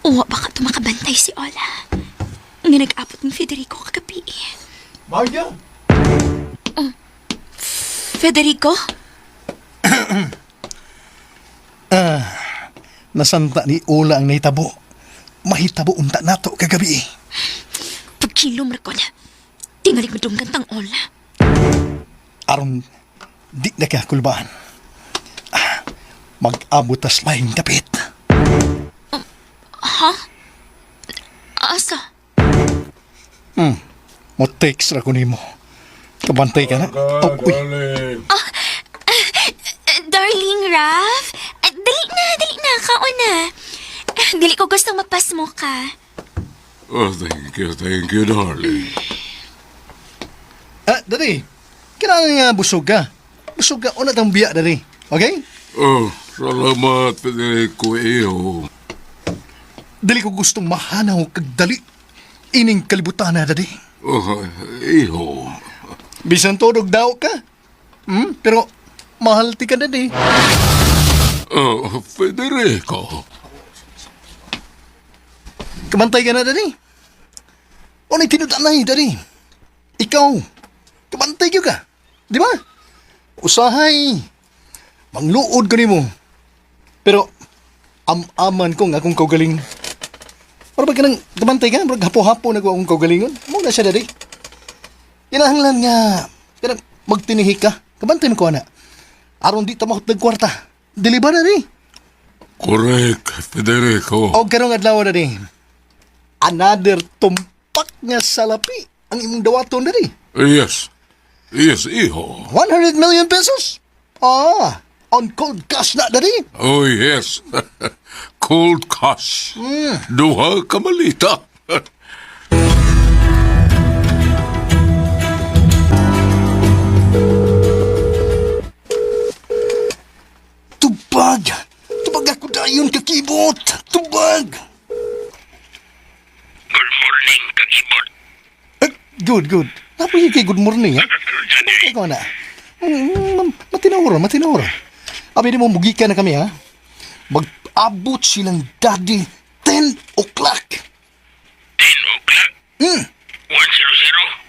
Uwa, baka tumakabantay si Ola. Nga nag-abot ni Federico kagabi. Marga! Federico? Nasanta ni Ola ang nahitabo. Mahitabo unta nato kagabi. Pagkilom ra ko na. Tingalig madunggan tang Ola. Aron di na ka kulbaan. Mag-abot tas laing dapit. Ha? Asa? Mo text ra ko nimo. Kabantay ka na. Oh, uy. Darling. Darling Raf, dali na, dali na, kaon na. Dili ko gustong mapasmo ka. Oh, thank you, darling. Dali. Kailangan nga busog ka. Busog ka. Una tang biya, dali. Okay? Oh, salamat, Federico, iho. Dili ko gustong mahanaw kag dali. Ining kalibutan na, dali. Oh, iho. Bisan tudog daw ka. Pero mahal ti ka, dali. Oh, Federico. Kamantay ka na, dali. Unay tinudanay, dali. Ikaw, kamantay ka. Di ba? Usahay. Mangluod ko nimo. Pero, am-aman ko nga akong kaugaling. Para ba ka nang kamantay ka? Murag hapo-hapo na ko akong kaugalingon. Mo na siya, dali. Kinahanglan nga, kanang magtinihi ka. Kabantay mo ko, ana. Aron di ta makot kwarta. Dili ba, dali? Correct, Federico. O karong adlaw na ni. Another tumpak nga salapi ang imong dawaton diri. Yes. Yes, iho. 100 million pesos? On cold cash na diri. Oh, yes. Cold cash. Duha ka malita. Tubag! Tubag ako dayon kakibot! Tubag! Good morning, kakibot. Eh, good, good. Napay kay good morning, ha? Kay ko na. Matinawra, matinawra. Abi mo, mugikan na kami, ha? Mag-abot silang daddy 10 o'clock. 10 o'clock? 100?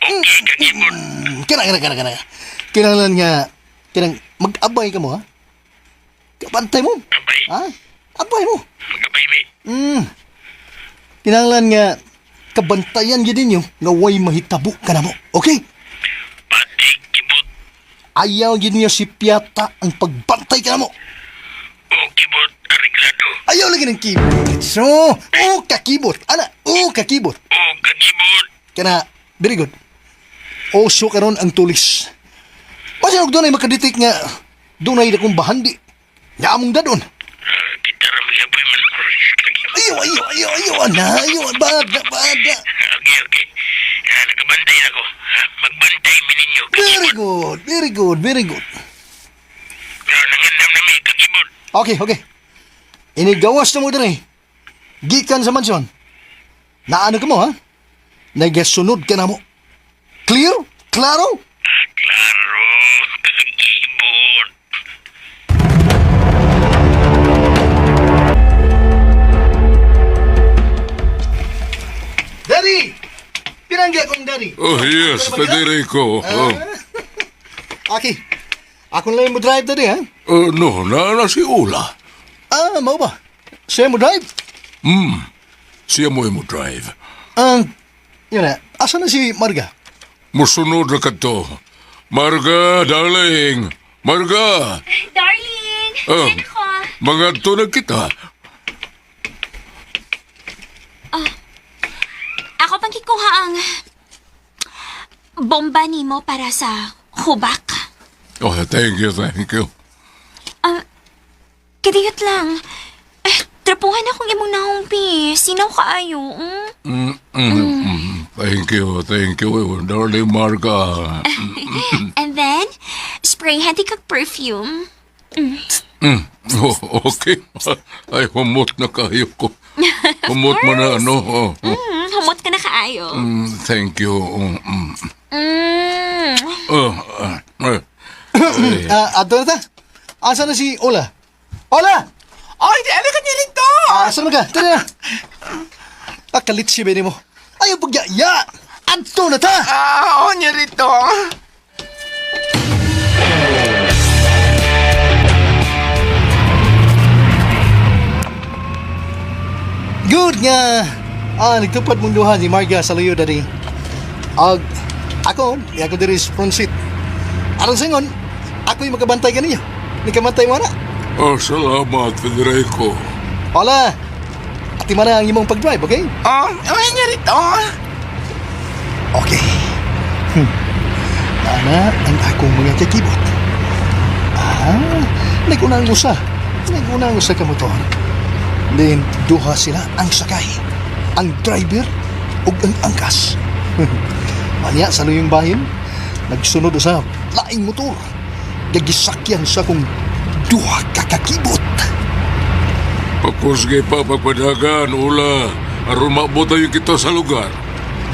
Okay, kakibot. Kana, kana, kana, kana. Kinahanglan nga, kinang mag-abay ka mo, ha? Kabantay mo. Abay. Ha? Abay mo. Mag-abay, mi. Kinahanglan nga, kabantayan gid ninyo nga way mahitabo ka na mo. Okay? Patik, kibot. Ayaw gid niyo si Piata ang pagbantay ka na mo. O, kibot, areglado. Ayaw lagi ng kibot. So, oh, kakibot. Ana, oh, kakibot. O, kakibot. Kana, very good. Oso karon ang tulis. Masya og dunay makadetect nga dunay dakong bahandi. Nga among dadon. Kita ra magyapoy man. Kakibot. Ayaw, ayaw, ayaw, ayaw, ana, ayaw, bada, bada. Okay, okay. Nakabantay na ko. Magbantay mi ninyo, Very kakibot. good, very good, very good. Pero nangandam na mi, kakibot. Okay, okay. Inigawas na mo diri. Gikan sa mansyon. Naano ka mo, ha? Nagasunod ka na mo. Clear? Klaro? Klaro, kakibot. Daddy! Pinangga kong daddy. Oh, yes, Federico. Oh. Okay. Ako na lang mo drive, daddy, ha? Oh, no, na si Ula. Mao ba? Siya mo drive? Siya mo mo drive. Yun na. Asa na si Marga? Musunod na ka to. Marga, darling. Marga. Darling! Oh. Yan ako. Mga na kita. Ako pang kikuha ang bomba nimo para sa hubak. Oh, thank you, thank you. Kadiyot lang. Eh, trapuhan akong imong nahumpi. Sinaw kaayo. Thank you, thank you, darling Marga. And then, sprayhan ti kag perfume. Oh, okay. Ay, humot na kayo ko. Humot mo na, ano? Oh, oh. Humot ka na kaayo. Thank you. Oh. Ah, adto na ta. Asa na si Ola? Ola! Ay, di ano ka niya rito? Asa na ka? Tara na. Ah, kalit si Benny mo. Ayaw pagyaya! Adto na ta! Ah, oh, niya rito. Good nga. Ah, nagtupad mong duha ni Marga sa luyo dali. Ag ako, di ako diri sa front seat. Aron singon, ako'y makabantay kaninyo. Ni kamantay mo na. Oh, salamat, Federico. Hola. Ati man ang imong pag-drive, okay? Oh, oh, niya rito. Okay. Ana ang akong mga kakibot. Ah, nag-unang usa. Nag-unang usa ka motor. Then, duha sila ang sakay. Ang driver ug ang angkas. Manya sa luyong bahin, nagsunod usab laing motor. Gagisakyan sa kong duha ka kakibot. Pakusgi pa pagpadagan, Ula. Aron maabot tayo kita sa lugar.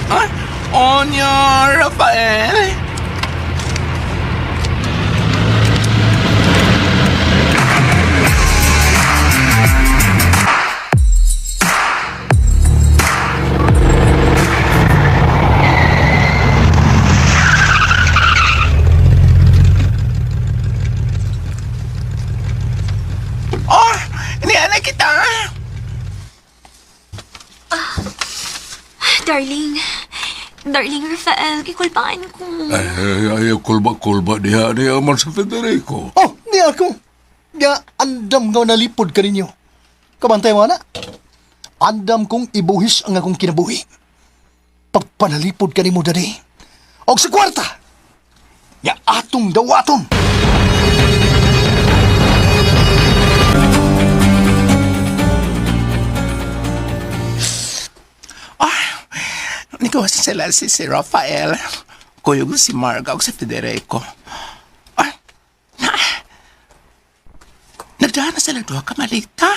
Ah, oh, niya, Rafael. Oh, niya na kita. Darling. Darling Rafael, gikulpaan ko. Ay, ay, ayaw kulba-kulba diha niya man sa Federico. Oh, di ako. Nga andam nga nalipod ka ninyo. Kabantay mo na. Andam kong ibuhis ang akong kinabuhi. Pagpanalipod ka nimo dali. Og sa kwarta. Nga atong dawaton. Ah, nikaw sila si Rafael. Kuyog si Marga o si Federico. Ay, na. Nagdaan na sila duha ka malita.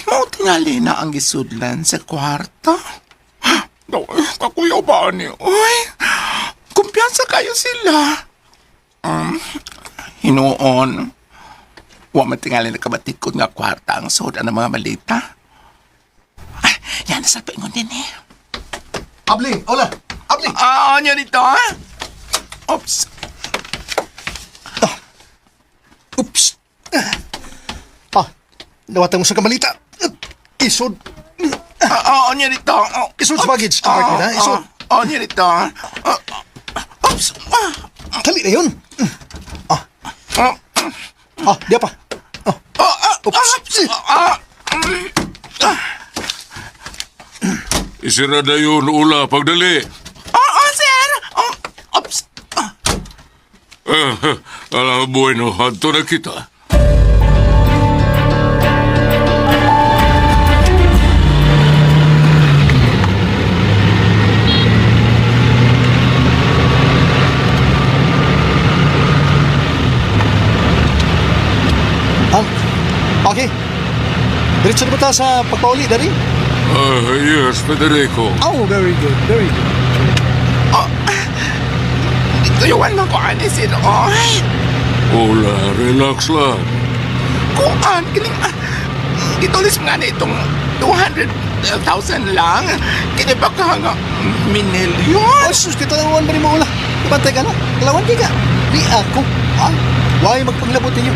Mao tingali na ang gisudlan sa kwarto. Daw, kakuyaw ba ni? Uy, kumpiyansa kayo sila. Hinuon. Wa man tingali na kabatikod nga kwarta ang sudan ng mga malita. Ay, yan sa paingon din eh. Abli, hola. Abli. Ah, ano dito, ha? Oops. Oops. Ah, dawatan mo sa kamalita. Isod. Ah, ah, ano dito? Oh, Isod sa baggage compartment, ha? Isod. Ah, ano dito? Ah, ah, oops. Ah, Dali na yun. Ah. ah, Ah, di pa. Ah. ah, ah, Oops. ah, Isira na yun, Ula, pagdali. ah, ah, sir. Oh, oops. Ah, Eh, alam bueno, adto na kita. Ah, okay. Diretso na ba ta sa pagpauli, Daddy? Ah, yes, Federico. Oh, very good, very good. Tuyuan man ko ani sir. Oy, Ula, relax lang. kuan kining ah, gitulis nga na itong 200,000 lang. Kini pa ka nga minilyon. Oh, sus, kita lang ba rin mo ula? Kabantay ka na. Kalawan kay ka. Di ako. Ha? Why magpaglabot ninyo?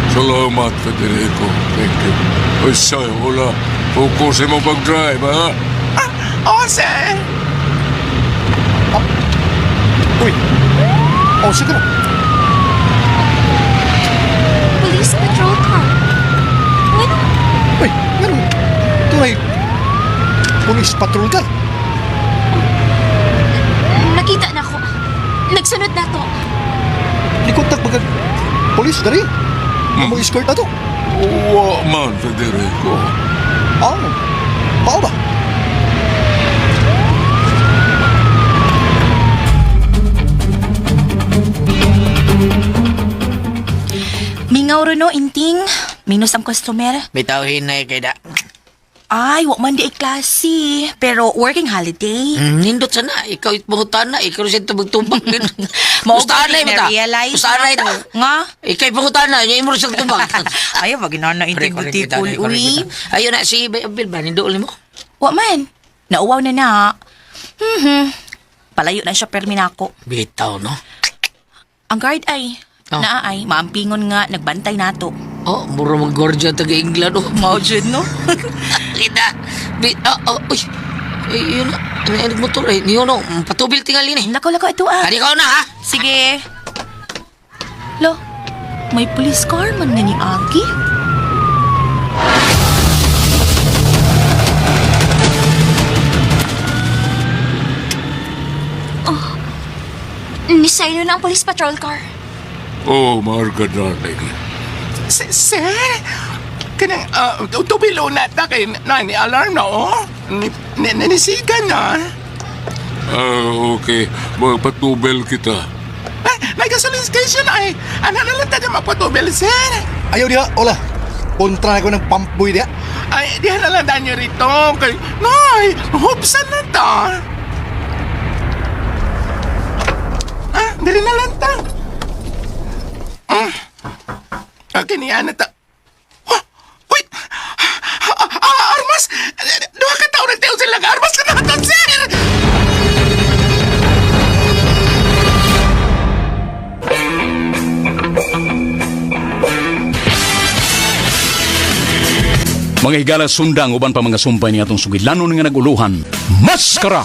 Salamat, Federico. Thank you. Oy, sayo, Ula. Focus mo pag-drive, ha? Ah, oh, sir. Uy. Oh, sige na. Police patrol car. Ano? Uy, ganun. Tunay. Police patrol ka. Nakita na ko. Nagsunod na to. Nikontak ba ka? Police, dari? Mo escort na to. Wa man, Federico. Ah, pao ba? Mingaw ro no, inting. Minus ang customer. Bitaw hinay kay da. Ay, wa man di ay klase. Pero working holiday. Nindot sana, ikaw ipangutan na, ikaw siya tubag-tubag. Mao Gustahan na, mata. na-realize Gustahan na, na ko. Nga? Ikaw ipangutan na, yung imo siyang tubag. Ayaw, wag na Correct, intinguti correct, ko, correct, uy. correct. Ayun na, si Bill ba, nindool mo? Wa man. Nauwaw na na. Palayo na siya permi nako. Bitaw, no? Ang guard ay, Oh. naa ay, maampingon nga, nagbantay nato. Oh, mura mag-gorgeous taga England, oh. Mao jud no? Kita. Bi, oh, oh, uy. Ay, yun na. Ano yung motor eh. Niyo no, patubil tingali ni. Lakaw, lakaw ito ah. Kani ka na, ha? Sige. Lo, may police car man nga ni Aki. Nisaylo na ang police patrol car. Oh, Marga, darling. Sir, kanang tubilo na ta kay na ni alarm na oh. Ni, ni, nanisigan na. Ah, okay. Magpatubel kita. Ay, may gasoline station ay. Ano na lang tayo magpatubel, sir? Ayaw diha, hola. Kontra na ko ng pump boy diha. Ay, di na lang tayo rito. Kay, nay, hupsan na ta. Ah, dili na lang ta. Ah, okay, niya na ta. Oh, wait! Ah, armas! Duha ka taon nagtayo sila nga armas ka na ta, sir! Mga higala sundang uban pa mga sumpay ni atong sugilanon nga naguluhan. Maskara!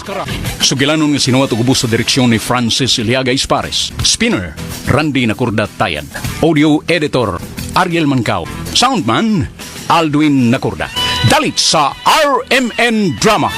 Sugilanon nga sinuwat ug ubos sa direksyon ni Francis Iliaga Ispares. Spinner, Randy Nakurda Tayad. Audio editor, Ariel Mancao. Soundman, Aldwin Nakurda. Dalit sa RMN Drama.